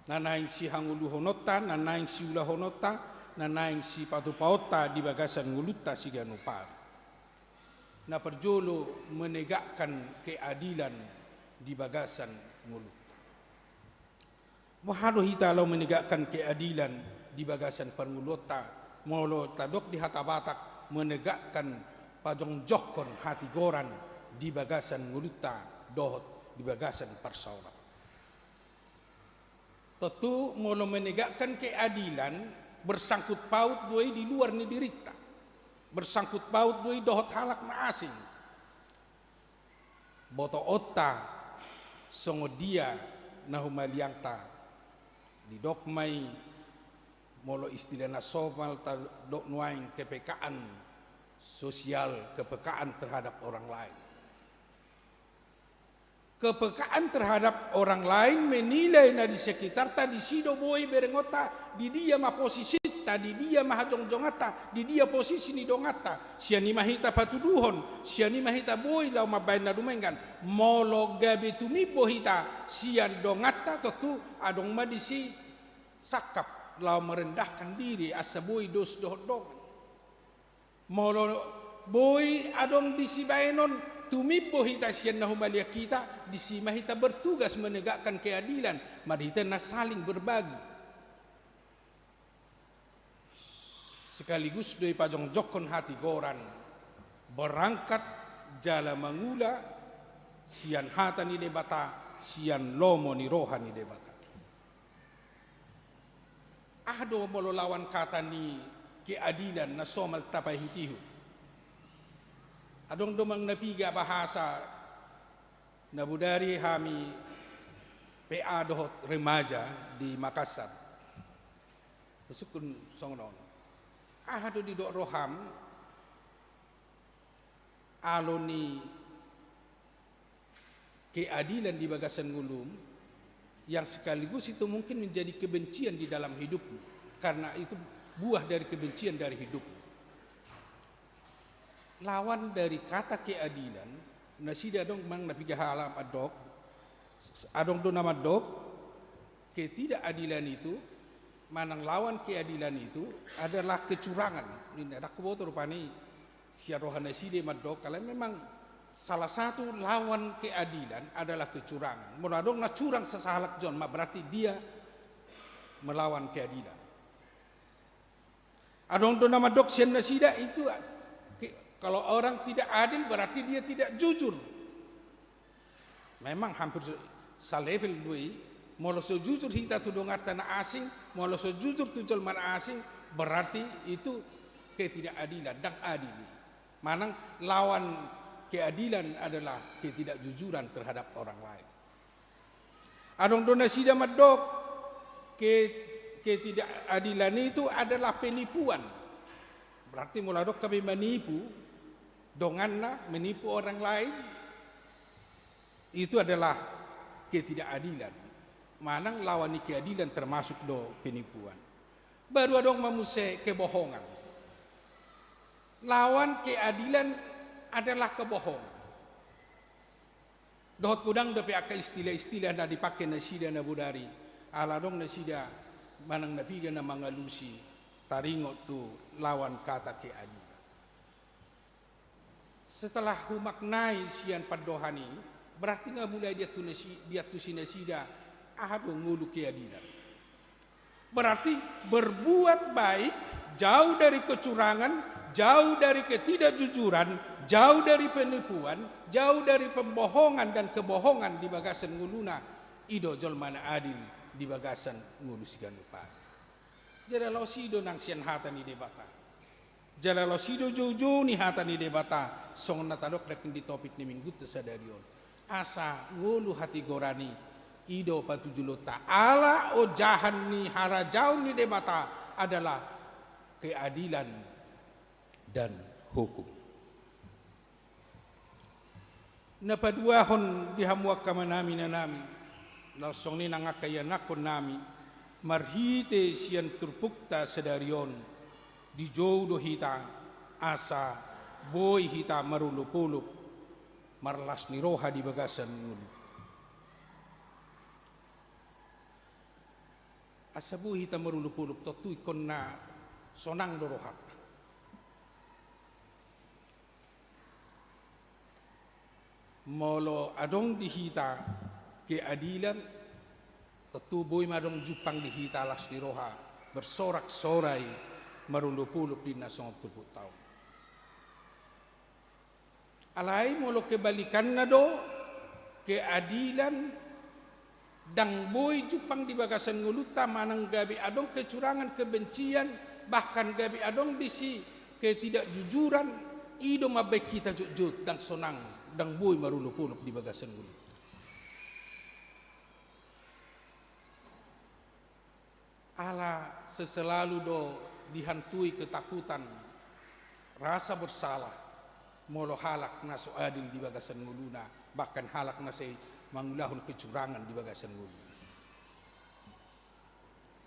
na naeng sihangoluhononta, na naeng siulahononta, na naeng sipatupaonta di bagasan ngolunta siganup ari. Na parjolo, menegakkan keadilan di bagasan ngolunta. Boha do hita laho menegakkan keadilan di bagasan parngoluonta, molo tadok di hata Batak, menegakkan, pajongjongkon hatigoran di bagasan ngolunta dohot di bagasan parsaoran. Tontu molo menegakkan keadilan, bersangkut paut do i di luar ni dirinta. Bersangkut paut do i dohot halak na asing. Botoonta songon dia na humaliangta, didok ma i, molo istilah na somal tadok nuaeng, kepekaan sosial, kepekaan terhadap orang lain. Kepekaan terhadap orang lain, menilai na di sekitarta, disi do boi berengonta, di dia ma posisinta, di dia ma hajongjonganta, di dia posisi ni donganta. Sian i ma hita patuduhon, sian i ma hita boi laho mambaen na dumenggan. Molo gabe tumimbo hita sian donganta, tontu adong ma disi sangkap laho merendahkan diri, asa boi dos dohot dongan. Molo boi adong disi baenon, tumimbo hita sian na humaliang hita, disi ma hita bertugas menegakkan keadilan, marhite na saling berbagi. Sekaligus do i pajongjongkon hatigoran, berangkat jala mangula sian hata ni Debata, sian lomo ni roha ni Debata. Aha do molo lawan kata ni keadilan na somal tapaihutihut? Adong do manang na piga bahasa na bodari hami P A dohot remaja di Makassar. Husungkun songon on. Aha do didok roham alo ni keadilan di bagasan ngolum, yang sekaligus itu mungkin menjadi kebencian di dalam hidupmu, karena itu buah dari kebencian dari hidupmu. Lawan dari kata keadilan, nasida adong manang na piga halak mandok, adong do na mandok, ketidakadilan itu, manang lawan keadilan itu adalah kecurangan. Ninna, ndang huboto rupani sian roha nasida mandok, alai memang salah satu lawan keadilan adalah kecurangan. Molo adong na curang sasahalak jolma, berarti dia melawan keadilan. Adong do na mandok sian nasida itu, ke-, kalau orang tidak adil, berarti dia tidak jujur. Memang hampir se-, salevel do i, molo so jujur hita tu donganta na asing, molo so jujur tu jolma na asing, berarti itu ketidakadilan, ndang adil i. Manang lawan keadilan adalah ketidakjujuran terhadap orang lain. Adong do nasida mandok, ke-, ketidakadilan itu adalah penipuan. Berarti molo adong hape manipu donganna, menipu orang lain, itu adalah ketidakadilan. Manang lawan ni keadilan termasuk do penipuan. Baru adong ma muse kebohongan. Lawan keadilan adalah kebohongan. Dohot godang dope angka istilah-istilah na dipake nasida na bodari, ala adong nasida manang na piga na mangalusi taringot tu lawan kata keadilan. Setelah humaknai sian pandohan i, berarti nga mulai diantusi-, diantusi nasida aha do ngolu keadilan. Berarti berbuat baik, jauh dari kecurangan, jauh dari ketidakjujuran, jauh dari penipuan, jauh dari pembohongan dan kebohongan di bagasan ngoluna, i do jolma na adil di bagasan ngolu siganup ari. Jala laos i do nang sian hata ni Debata. Jala laos i do joujou ni hata ni Debata, songon na tadok nangkin di topik ni minggunta sadari on. Asa ngolu hatigoran i, i do patujoloonta. Ala ojahan ni harajaon ni Debata adalah keadilan dan hukum. Na paduahon di hamu angka amanami, inanami, laos songon i nang angka ianakkonnami, marhite sian turpukta sadari on, dijou do hita, asa boi hita marolopolop, marlas ni roha di bagasan ngolu. Asa boi hita marolopolop, tontu ingkon na sonang do rohanta. Molo adong di hita keadilan, tontu boi ma adong jumpang di hita las ni roha, bersorak-sorai, marolop-olop di na songon turpukta on. Alai molo kebalikanna do, keadilan, ndang boi jumpang di bagasan ngolunta manang gabe adong kecurangan, kebencian, bahkan gabe adong disi ketidakjujuran, i do mambaen hita jotjot, ndang sonang, ndang boi marolop-olop di bagasan ngolunta. Ala se-, selalu do dihantui ketakutan, rasa bersalah, molo halak na so adil di bagasan ngoluna, bahkan halak na sai mangulahon kecurangan di bagasan ngoluna.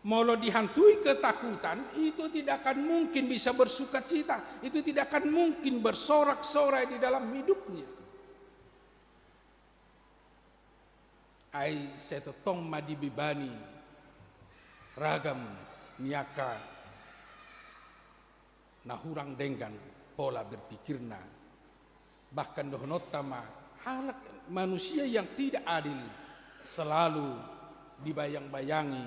Molo dihantui ketakutan, itu tidak akan mungkin bisa bersukacita, itu tidak akan mungkin bersorak-sorai di dalam hidupnya. Ai sai tongtong ma dibebani ragam ni angka na hurang denggan pola berpikirna. Bahkan dohononta ma, halak manusia yang tidak adil selalu dibayang-bayangi,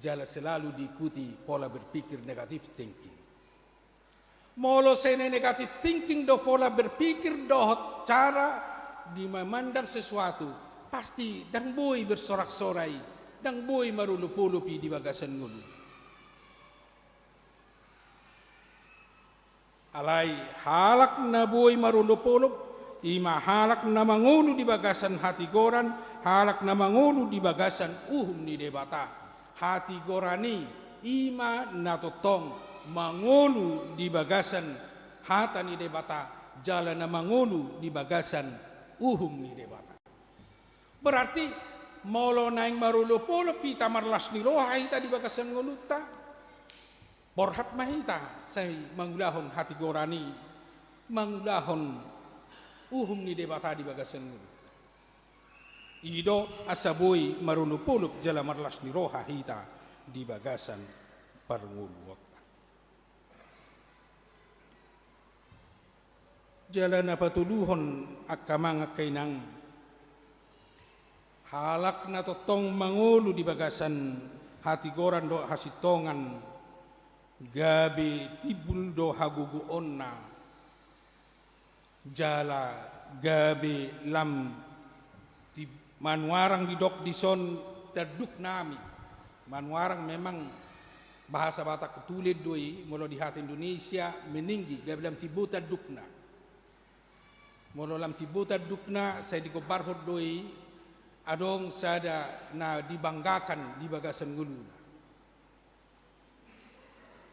jala selalu diikuti pola berpikir negative thinking. Molo sai negative thinking do pola berpikir dohot cara di memandang sesuatu, pasti ndang boi bersorak-sorai, ndang boi marolop-olop i di bagasan ngolu. Alai halak na boi marolop-olop, i ma halak na mangolu di bagasan hatigoran, halak na mangolu di bagasan uhum ni Debata. Hatigoran i, i ma na tongtong mangolu di bagasan hata ni Debata, jala na mangolu di bagasan uhum ni Debata. Berarti, molo naeng marolop-olop hita, marlas ni roha hita di bagasan ngolunta, borhat ma hita sai mangulahon hatigoran i, mangulahon uhum ni Debata di bagasan ngolunta. I do asa boi marolop-olop jala marlas ni roha hita di bagasan parngoluonta. Jala na patoluhon, angka amang, angka inang, halak na tongtong mangolu di bagasan hatigoran dohot hasintongan, gabe timbul do hagogoonna, jala gabe lam ti-, manuarang didok dison tandukna hami. Manuarang memang bahasa Batak tulen do i, molo di hata Indonesia meninggi, gabe lam timbo tandukna. Molo lam timbo tandukna, sai digombarhon do i, adong sada na dibanggakan di bagasan ngoluna.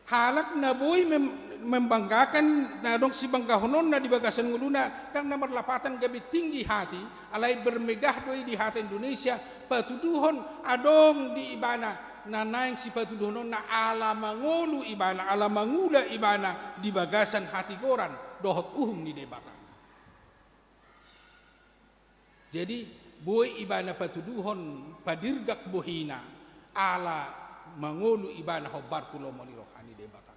Halak na boi mem-, membanggakan na adong sibanggahononna di bagasan ngoluna, ndang na marlapatan gabe tinggi hati, alai bermegah do i di hata Indonesia, patuduhon adong di ibana na naeng sipatuduhononna ala mangolu ibana, ala mangula ibana di bagasan hatigoran dohot uhum ni Debata. Jadi, boi ibana patuduhon, padirgak bohina, ala mangolu ibana hombar tu lomo ni roha ni Debata.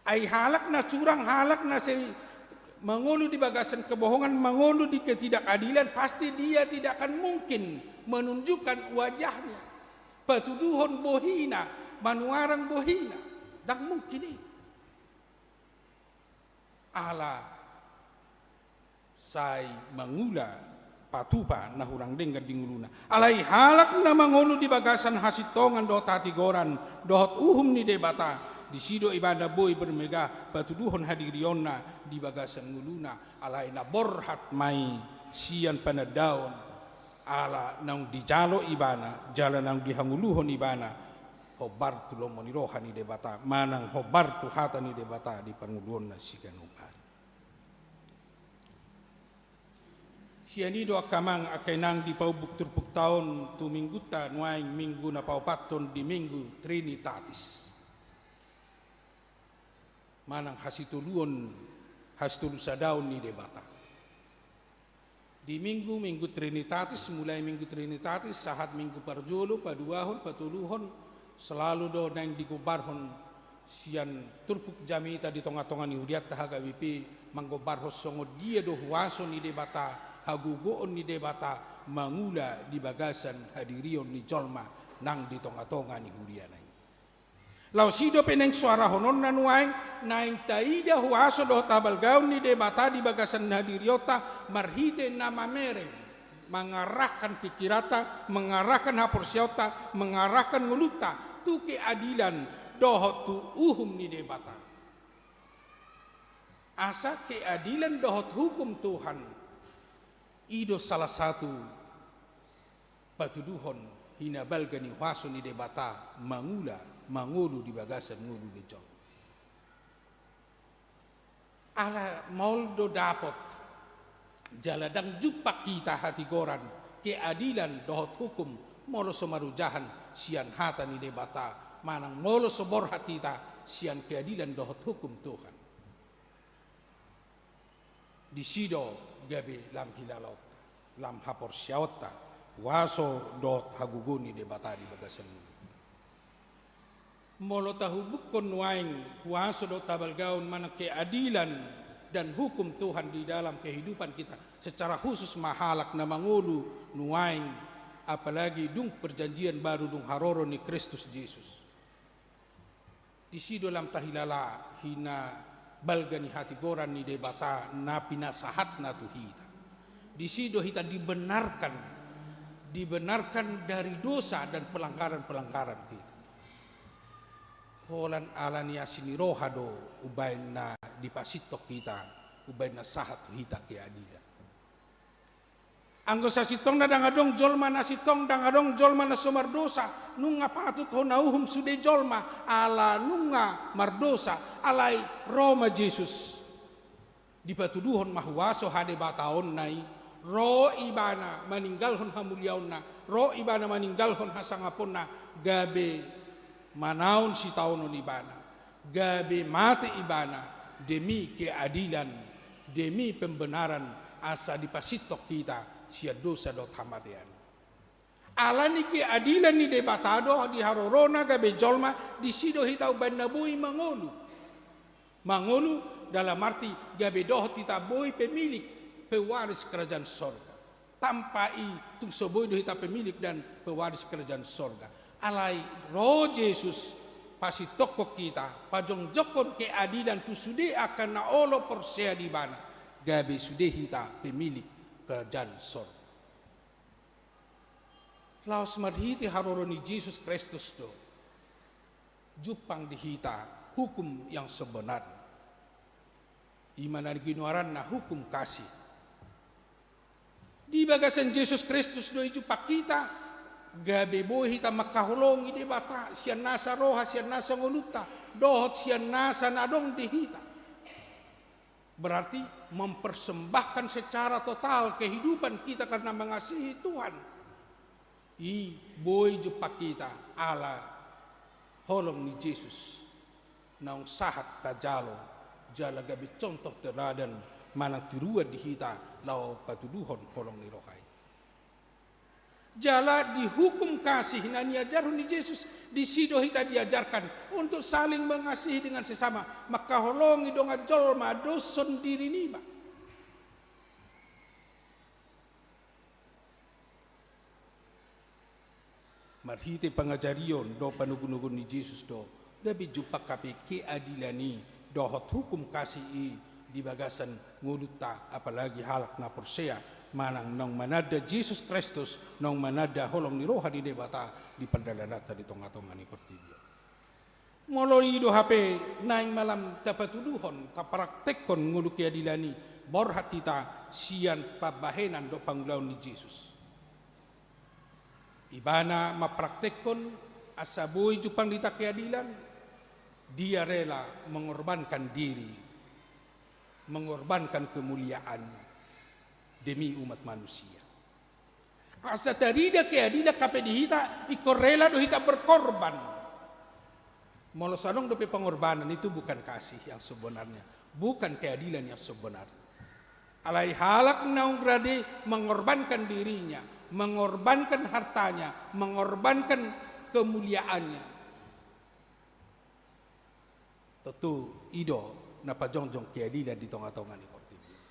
Ai halak na curang, halak na sai mangolu di bagasan kebohongan, mangolu di ketidakadilan, pasti dia tidak akan mungkin menunjukkan wajahnya, patuduhon bohina, manuarang bohina. Ndang mungkin i. Ala sai mangula patupa na hurang denggan di ngoluna. Alai halak na mangolu di bagasan hasintongan dohot hatigoran dohot uhum ni Debata, disi do ibana boi bermegah patuduhon hadirionna di bagasan ngoluna. Alai na borhat ma i sian panandaon, ala naung dijalo ibana, jala naung dihangoluhon ibana, hombar tu lomo ni roha ni Debata, manang hombar tu hata ni Debata di parngoluonna siganup ari. Sian i do angka amang, angka inang, dipaumbuk turpukta on tu minggunta nuaeng, minggu na paopathon di Minggu Trinitatis. Manang hasitoluon, hasitolusadaon ni Debata. Di Minggu, Minggu Trinitatis, mulai Minggu Trinitatis, sahat Minggu parjolo, paduahon, patoluhon, selalu do naeng digombarhon Sian turpuk jamita di tonga-tonga ni hurianta H K B P, manggombarhon songon dia do huaso ni Debata, hagogoon ni Debata, mangula di bagasan hadirion ni jolma nang di tonga-tonga ni huriana i. Laos i dope naeng soarahononna nuaeng, naeng taida huaso dohot habalgaon ni Debata di bagasan hadirionta, marhite na mamereng, mangarahkan pingkiranta, mangarahkan haporseaonta, mangarahkan ngolunta tu keadilan dohot tu uhum ni Debata. Asa keadilan dohot hukum Tuhan, i do salah satu patuduhon hinabalga ni huaso ni Debata mangula, mangolu di bagasan ngolu ni jolma. Ala maol do dapot, jala ndang jumpang hita hatigoran, keadilan dohot hukum, molo so marojahan sian hata ni Debata, manang molo so borhat hita sian keadilan dohot hukum Tuhan. Disi do gabe lam hilalaonta, lam haporseaonta, huaso dohot hagogoon ni Debata di bagasan ngolu. Molo tahubukkon nuaeng huaso dohot habalgaon manang keadilan dan hukum Tuhan di dalam kehidupan kita, secara khusus ma halak na mangolu nuaeng, apalagi dung perjanjian baru, dung haroro ni Kristus Jesus. Disi do lam tahilala hinabalga ni hatigoran ni Debata na pinasahatna tu hita. Disi do hita dibenarkan, dibenarkan dari dosa dan pelanggaran-pelanggaran kita. Holan ala ni asi ni roha do umbaen na dipasintong hita, umbaen na sahat tu hita keadilan. Anggo sasintongna ndang adong jolma na sintong, ndang adong jolma na so mardosa, nunga patut hona uhum sude jolma, ala nunga mardosa, alai ro ma Jesus. Dipatuduhon ma huaso hadebataonna i, ro ibana maninggalhon hamuliaonna, ro ibana maninggalhon hasangaponna, gabe manaon sitaonon ibana, gabe mate ibana demi keadilan, demi pembenaran, asa dipasintong hita sian dosa dohot hamatean. Ala ni keadilan ni Debata do di harorona gabe jolma, disi do hita umbaen na boi mangolu. Mangolu dalam arti gabe dohot hita boi pemilik, pewaris kerajaan sorga. Tanpa i tung so boi do hita pemilik dan pewaris kerajaan sorga. Alai ro Jesus, pasintongkon hita, pajongjongkon keadilan tu sude angka na olo porsea di ibana, gabe sude hita pemilik kerajaan sorga. Laos marhite haroro ni Jesus Kristus do jumpang di hita hukum yang sebenarnya. I ma na ginoaranna hukum kasih. Di bagasan Jesus Kristus do i jumpang hita, gabe boi hita mangkaholongi Debata sian nasa roha, sian nasa ngolunta, dohot sian nasa na adong di hita. Berarti mempersembahkan secara total kehidupan kita karena mengasihi Tuhan. I boi jumpang hita ala holong ni Jesus, naung sahat tajalo, jala gabe contoh teladan manang tiruan di hita laho patuduhon holong ni roha i. Jala di hukum kasih na niajarhon ni Jesus, disi do hita diajarkan untuk saling mengasihi dengan sesama, mangkaholongi dongan jolma doshon diri niba. Marhite pangajarion dohot panogunoguon ni Jesus do, gabe jumpang hape keadilan i dohot hukum kasih i di bagasan ngolunta, apalagi halak na porsea, manang naung mananda Jesus Kristus, naung mananda holong ni roha ni Debata di pardalananta di tongatonga ni portibi on. Molo i do hape naeng malam tapatuduhon, tapraktekhon ngolu keadilan i, borhat hita sian pambahenan dohot pangulaon ni Jesus. Ibana mapraktekhon asa boi jumpang di hita keadilan, dia rela mengorbankan diri, mengorbankan kemuliaannya demi umat manusia. Asa tarida keadilan hape di hita, ingkon rela do hita berkorban. Molo so adong dope pengorbanan, itu bukan kasih yang sebenarnya, bukan keadilan yang sebenarnya. Alai halak naung rade mengorbankan dirinya, mengorbankan hartanya, mengorbankan kemuliaannya. Tontu i do na pajongjong keadilan di tongatonga ni portibi on.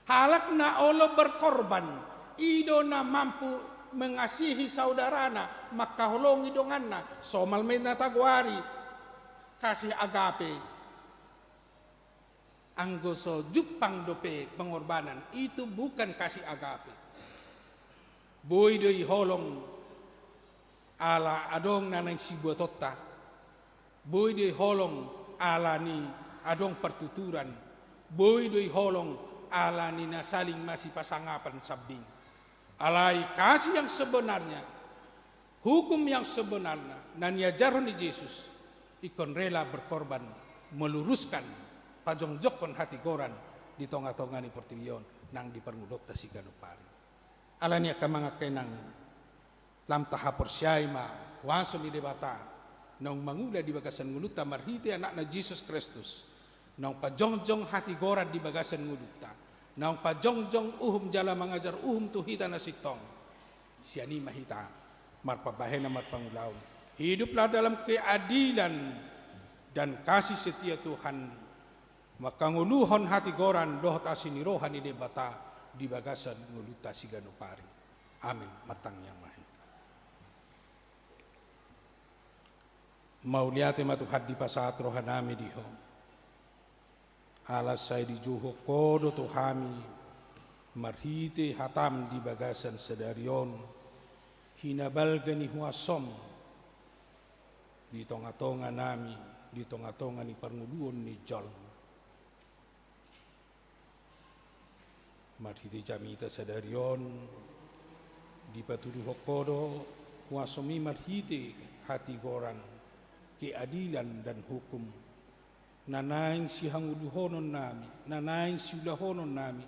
Halak na olo berkorban, i do na mampu mengasihi saudarana, mangkaholongi donganna, somal ma na tagoari kasih agape. Anggo so jumpang dope pengorbanan, itu bukan kasih agape. Boi do i holong ala adong na naeng sibuatonta. Boi do i holong ala ni adong partuturan. Boi do i holong ala ni na saling masipasangapan sambing. Alai kasih yang sebenarnya, hukum yang sebenarnya, na niajarhon ni Jesus, ingkon rela berkorban, meluruskan, pajongjongkon hatigoran di tongatonga ni portibi on nang di parngoluonta siganup ari. Alani i angka amang, angka inang, lam tahaporseai ma kuaso ni Debata naung mangula di bagasan ngolunta marhite Anakna Jesus Kristus, naung pajongjong hatigoran di bagasan ngolunta, naung pajongjong uhum jala mangajar uhum tu hita na sintong. Sian i ma hita marpambahenan, marpangulaon. Hiduplah dalam keadilan dan kasih setia Tuhan, mangkangoluhon hatigoran dohot asi ni roha ni Debata di bagasan ngolunta siganup ari. Amin. Martangiang ma hita. Mauliate ma Tuhan, dipasahat rohanami di Ho. Ala sai dijouhon Ho do tu hami marhite hataM di bagasan sadari on, hinabalga ni huasoM di tongatonganami, di tongatonga ni parngoluon ni jolma. Marhite jamita sadari on, dipatuduhon Ho do huasoMi marhite hatigoran, keadilan dan hukum, na naeng sihangoluhononnami, na naeng siulahononnami,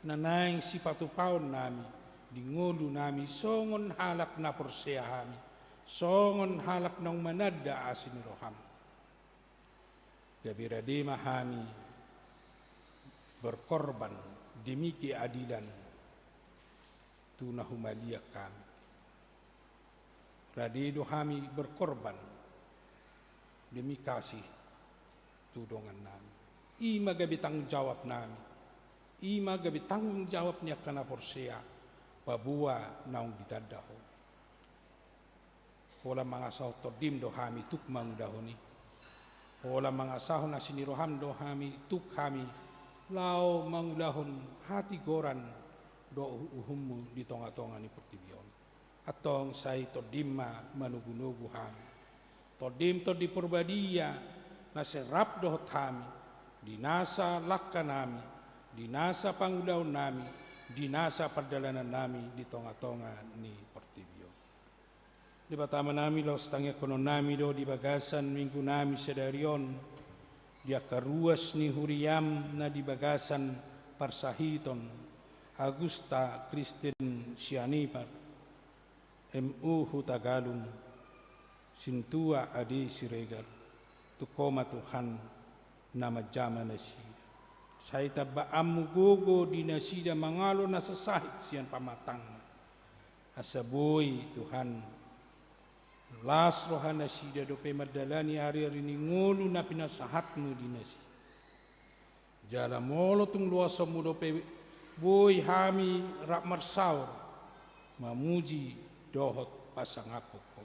na naeng sipatupaonnami di ngolunami songon halak na porsea hami, songon halak naung mananda asi ni rohaM. Gabe rade ma hami berkorban demi keadilan tu na humaliang hami. Rade do hami berkorban demi kasih tu dongannami. I ma gabe tanggung jawabnami. I ma gabe tanggung jawab ni angka na porsea, paboa naung ditanda Ho. Holan mangasahon TondiM do hami tuk mangulahon i. Holan mangasahon asi ni rohaM do hami tuk hami laho mangulahon hatigoran dohot uhumMu di tongatonga ni portibi on. Antong sai TondiM ma manogunogu hami. TondiM, Tondi Parbadia, na sai rap dohot hami di nasa langkanami, di nasa pangulaonnami, di nasa pardalanannami di tongatonga ni portibi on. Debata Amanami, laos tangiangkononnami do di bagasan minggunami sadari on, di angka ruas ni huriaM na di bagasan parsahiton Agusta Kristen Sianipar, M U Hutagalung, Sintua Ade Siregar, tung Ho ma Tuhan na manjama nasida. Sai tambaanMu gogo di nasida mangalo nasa sahit sian pamatangna. Asa boi, Tuhan, las rohanasida dope mandalani ariari ni ngolu na pinasahatMu di nasida. Jala molo tung luasonMu dope, boi hami rap marsaor, mamuji dohot pasangaphon Ho.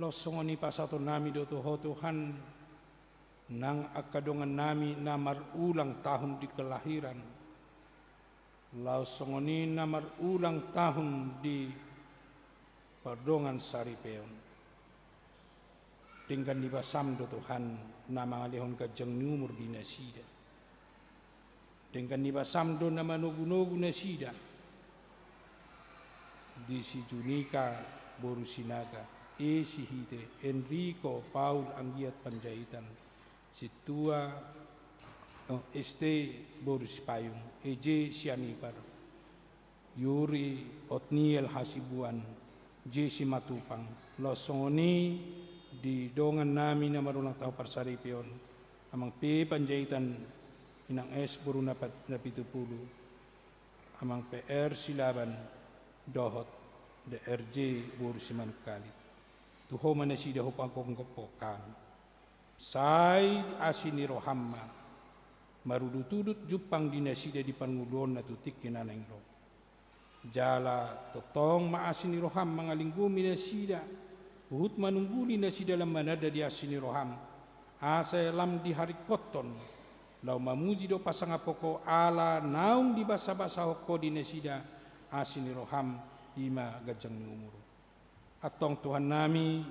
Laos songon i pasahatonnami do tu Ho Tuhan, nang angka dongannami na marulang tahun di kelahiran. Laos songon i na marulang tahun di pardongan saripeon. Denggan ni basaM do Tuhan na mangalehon ganjang ni umur di nasida. Denggan ni basaM do na manogunogu nasida. Di si Junika boru Sinaga, E Sihite, Enrico, Paul, Anggiat Panjaitan, Sintua, eh, S T boru Sipayung, E J Sianipar, Yuri, Otniel Hasibuan, J Simatupang, laos songon i di dongannami na marulang tahun parsaripeon, Amang P Panjaitan, Inang S boru Napa-, Napitupulu, Amang P R Silaban, dohot D R J boru Simanungkalit. Tu Ho ma nasida hupagokhon hami. Sai asi ni roham ma marudut-udut jumpang di nasida di parngoluonna tu tingki na naeng ro. Jala tongtong ma asi ni roham mangalinggomi nasida, huhut manungguli nasida lam mananda di asi ni roham, asa lam diharingkothon laho mamuji dohot pasangaphon Ho ala naung dibasabasahon Ho di nasida asi ni roham, i ma ganjang ni umur. Antong Tuhannami,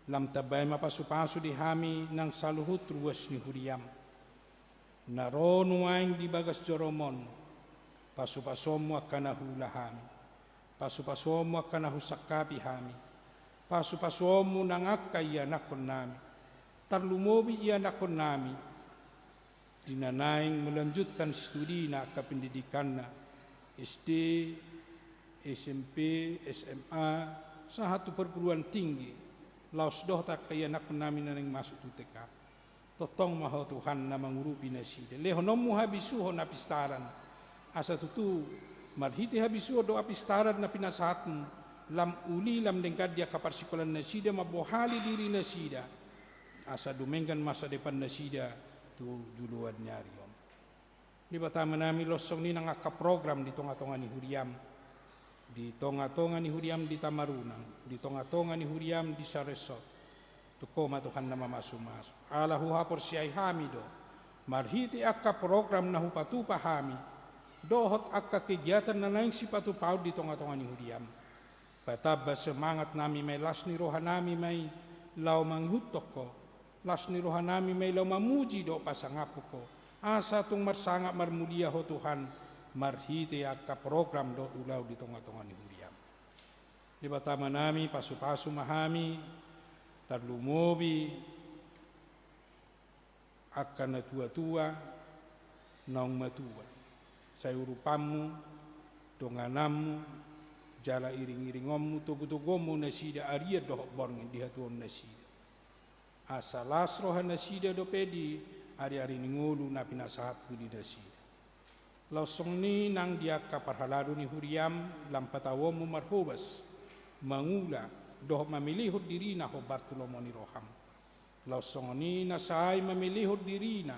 lam tambai ma pasupasu di hami nang saluhut ruas ni huriam na ro nuaeng di bagas joroM on. PasupasuonMu angka na huula hami, pasupasuonMu angka na husangkapi hami, pasupasuonMu nang angka ianakhonnami, tarlumobi ianakhonnami di na naeng melanjutkan studina angka pendidikanna, S D, S M P, S M A, sahat tu perguruan tinggi, laos dohot angka ianakhonnami na naeng masuk tu T K. Tongtong ma Ho Tuhan na mangurupi nasida. LehononMu habisuhon, hapistaran, asa tutu marhite habisuhon dohot hapistaran na pinasahatMu, lam uli lam denggan di angka parsikolaan nasida mambohali diri nasida, asa dumenggan masa depan nasida tu joloan ni ari on. Debata Amanami, laos songon i nang angka program di tonga-tonga ni huriam, di tonga-tonga ni huriam di Tamarunang, di tonga-tonga ni huriam di Saresot, tu Ho ma Tuhan na mamasumasu. Ala huhaporseai hami do, marhite angka program na hupatupa hami, dohot angka kegiatan na naeng sipatupaon di tonga-tonga ni huriam, patamba semangatnami ma i, las ni rohanami ma i laho mangihuthon Ho, las ni rohanami ma i laho mamuji dohot pasangaphon Ho, asa tung marsangap marmulia Ho Tuhan, marhite angka program dohot ulaon di tonga-tonga ni huriam. Debata Amanami, pasupasu ma hami, tarlumobi angka na tua-tua, naung matua. Sai urupanMu, dongananMu, jala iring-iringonMu, togu-toguonMu nasida arian dohot borngin di hatuaon nasida, asa las roha nasida dope di ari-ari ni ngolu na pinasahatMu di nasida. Laos songon i nang di angka parhalado ni huriam, lam patauonMu marhobas, mangula, dohot mamelehon dirina hombar tu lomo ni rohaM. Laos songon i na sai mamelehon dirina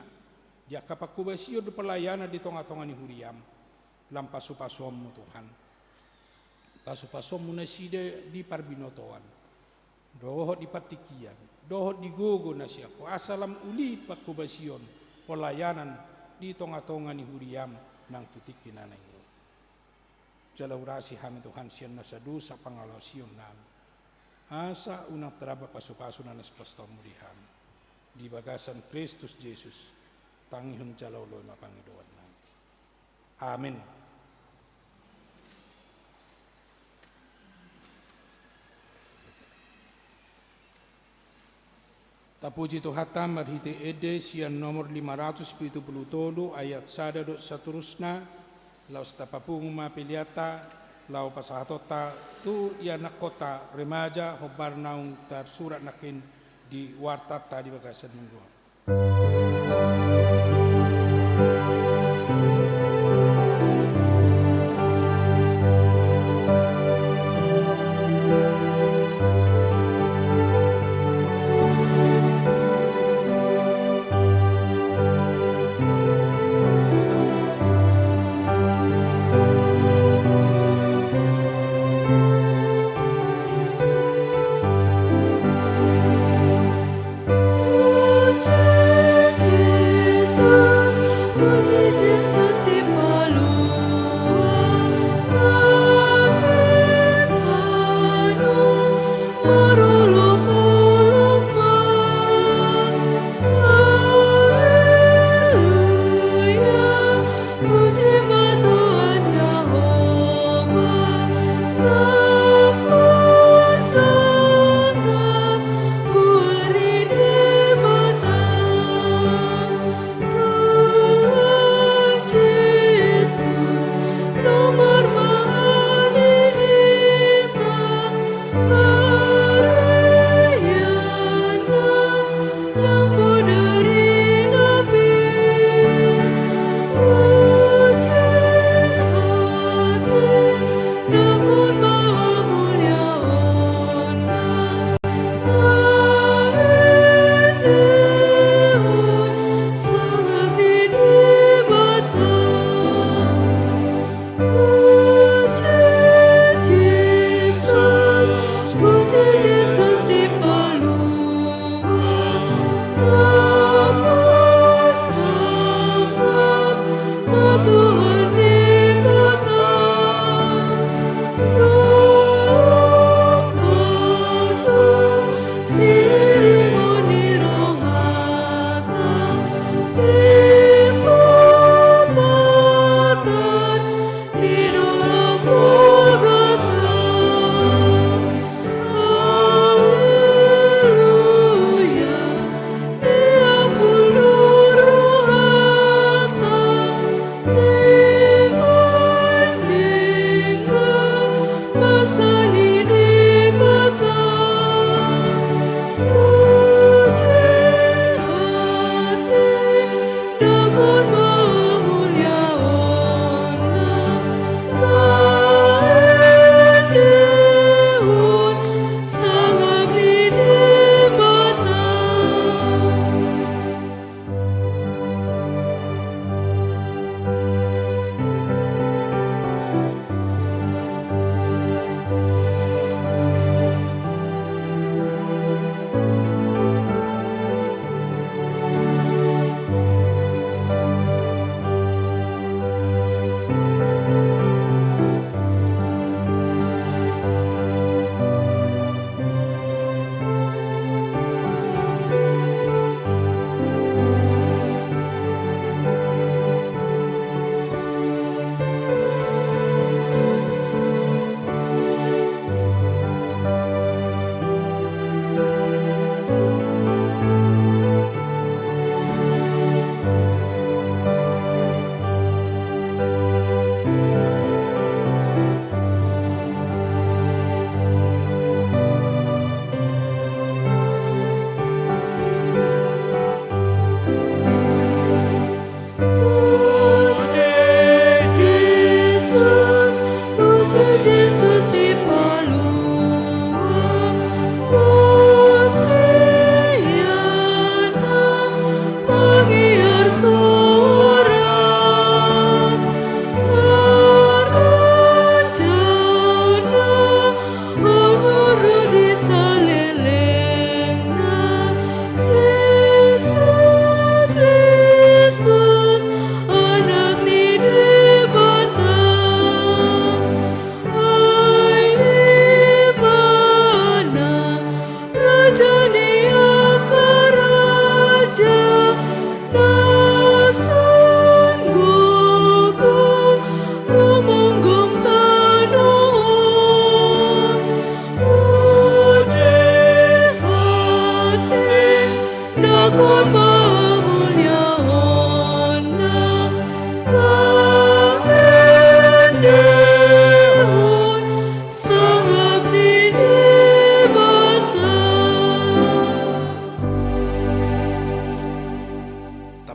di angka panghobasion dohot pelayanan di tonga-tonga ni huriam, lam pasupasuonMu Tuhan. PasupasuonMu nasida di parbinotoan, dohot di partingkian, dohot di gogo na sian Ho, asa lam uli panghobasion, pelayanan di tonga-tonga ni huriam nang tu tingki na naeng ro. Jala urasi hami Tuhan sian nasa dosa pangalaosionnami, asa unang tardampak pasupasu na naeng sipasahatonMu di hami. Di bagasan Kristus Jesus, tangihon jala oloi ma pangidoannami. Amen. Tapuji Tuhanta marhite ende sian nomor lima ratus pitu pulu tolu ayat sada dohot saterusna, laos tapapungu ma peleanta laho pasahatonta tu ianakhonta remaja hombar naung tarsurat nangkin di wartanta di bagasan minggu on.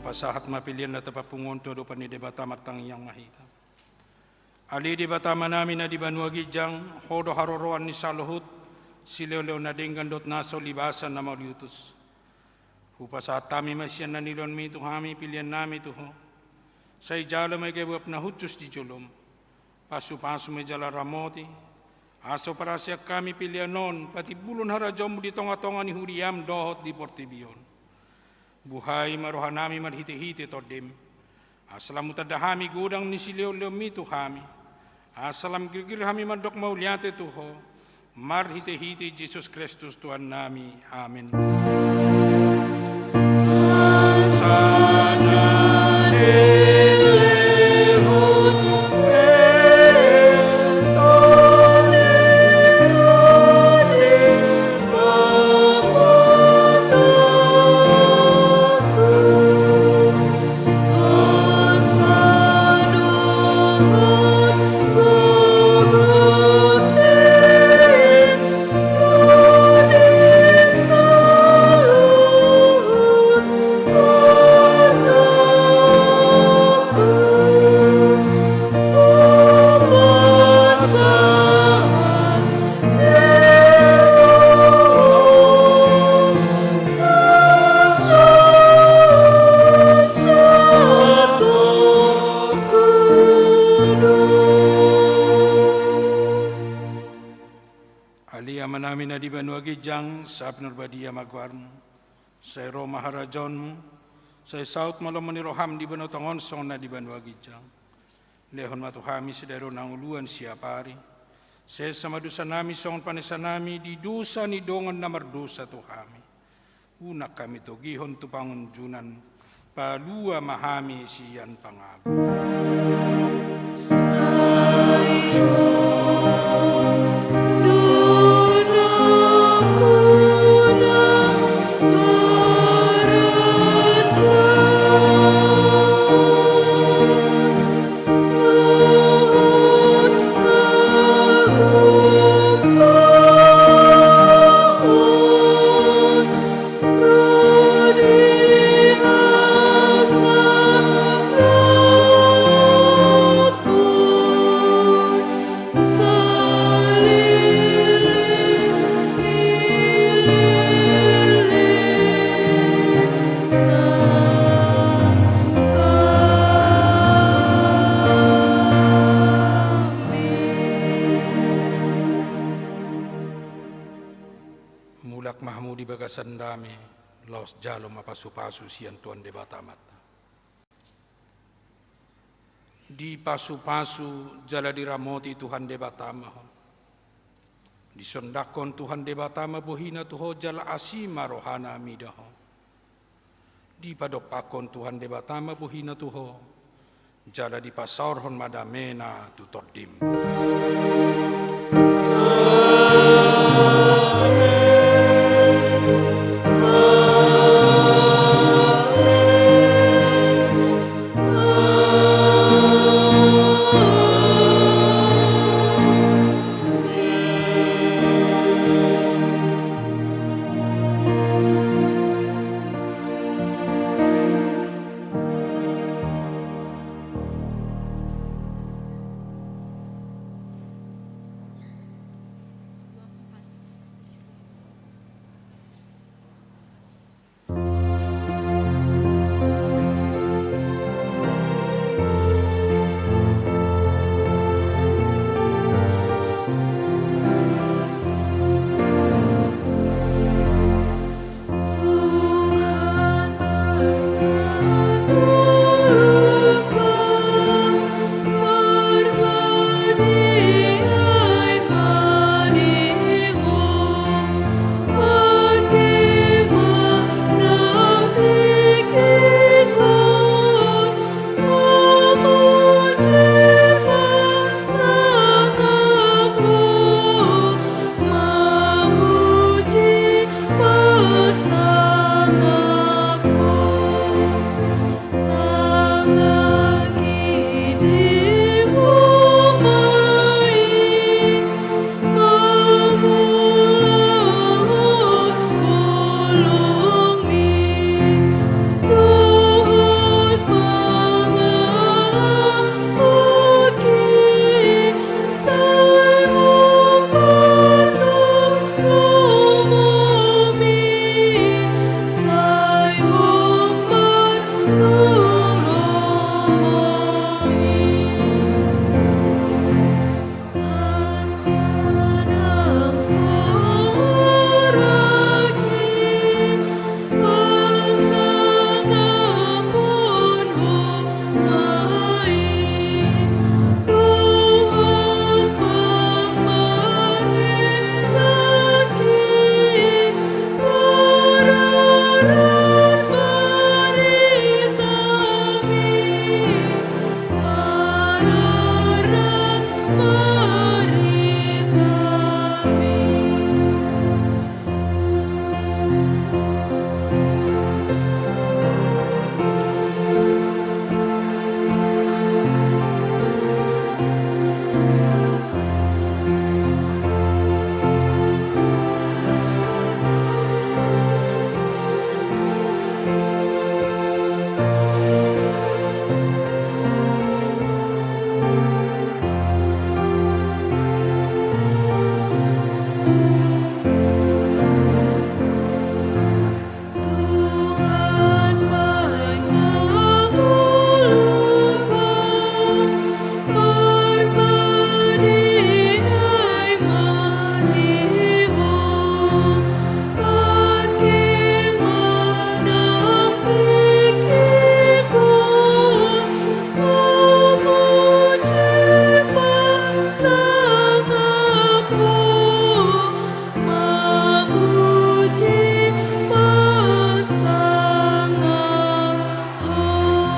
Pasahat ma pelean na tapapungu on tu adopan ni Debata, martangiang ma hita. Ale Debata Amanami na di banua ginjang, Ho do haroroan ni saluhut silehonlehon na denggan dohot na so libasan na mauliutus. Hupasahat hami ma sian na nilehonMi tu hami peleannami tu Ho. Sai jalo ma i gabe uap na hushus di jolom. Pasupasu ma i jala ramoti, asa huparaseang hami pelean on patimbulhon harajaonMu di tongatonga ni huriaM dohot di portibi on. Buhai ma rohanami marhitehite TondiM, asa lam hutanda hami godang ni silehonlehonMi tu hami, asa lam girgir hami mandok mauliate tu Ho, marhitehite Jesus Kristus Tuhannami. Amen. Ale Amanami na di banua ginjang, sai pinarbadia ma goarMu, sai ro ma harajaonMu, sai saut ma lomo ni rohaM di banua tonga on songon na di banua ginjang. Lehon ma tu hami sadari on hangoluan siapari. Sesa ma dosanami songon panesanami di dosa ni dongan na mardosa tu hami. Unang hami togihon tu pangunjunan, palua ma hami sian pangago. Mulak ma hamu di bagasan dame, laos jalo ma pasupasu sian Tuhan Debata Amanta. Dipasupasu jala diramoti Tuhan Debata ma ho. Disondangkon Tuhan Debata ma bohina tu ho jala asi ma rohana mida ho. Dipadompakkon Tuhan Debata ma bohina tu ho, jala dipasaorhon ma damena tu tondim.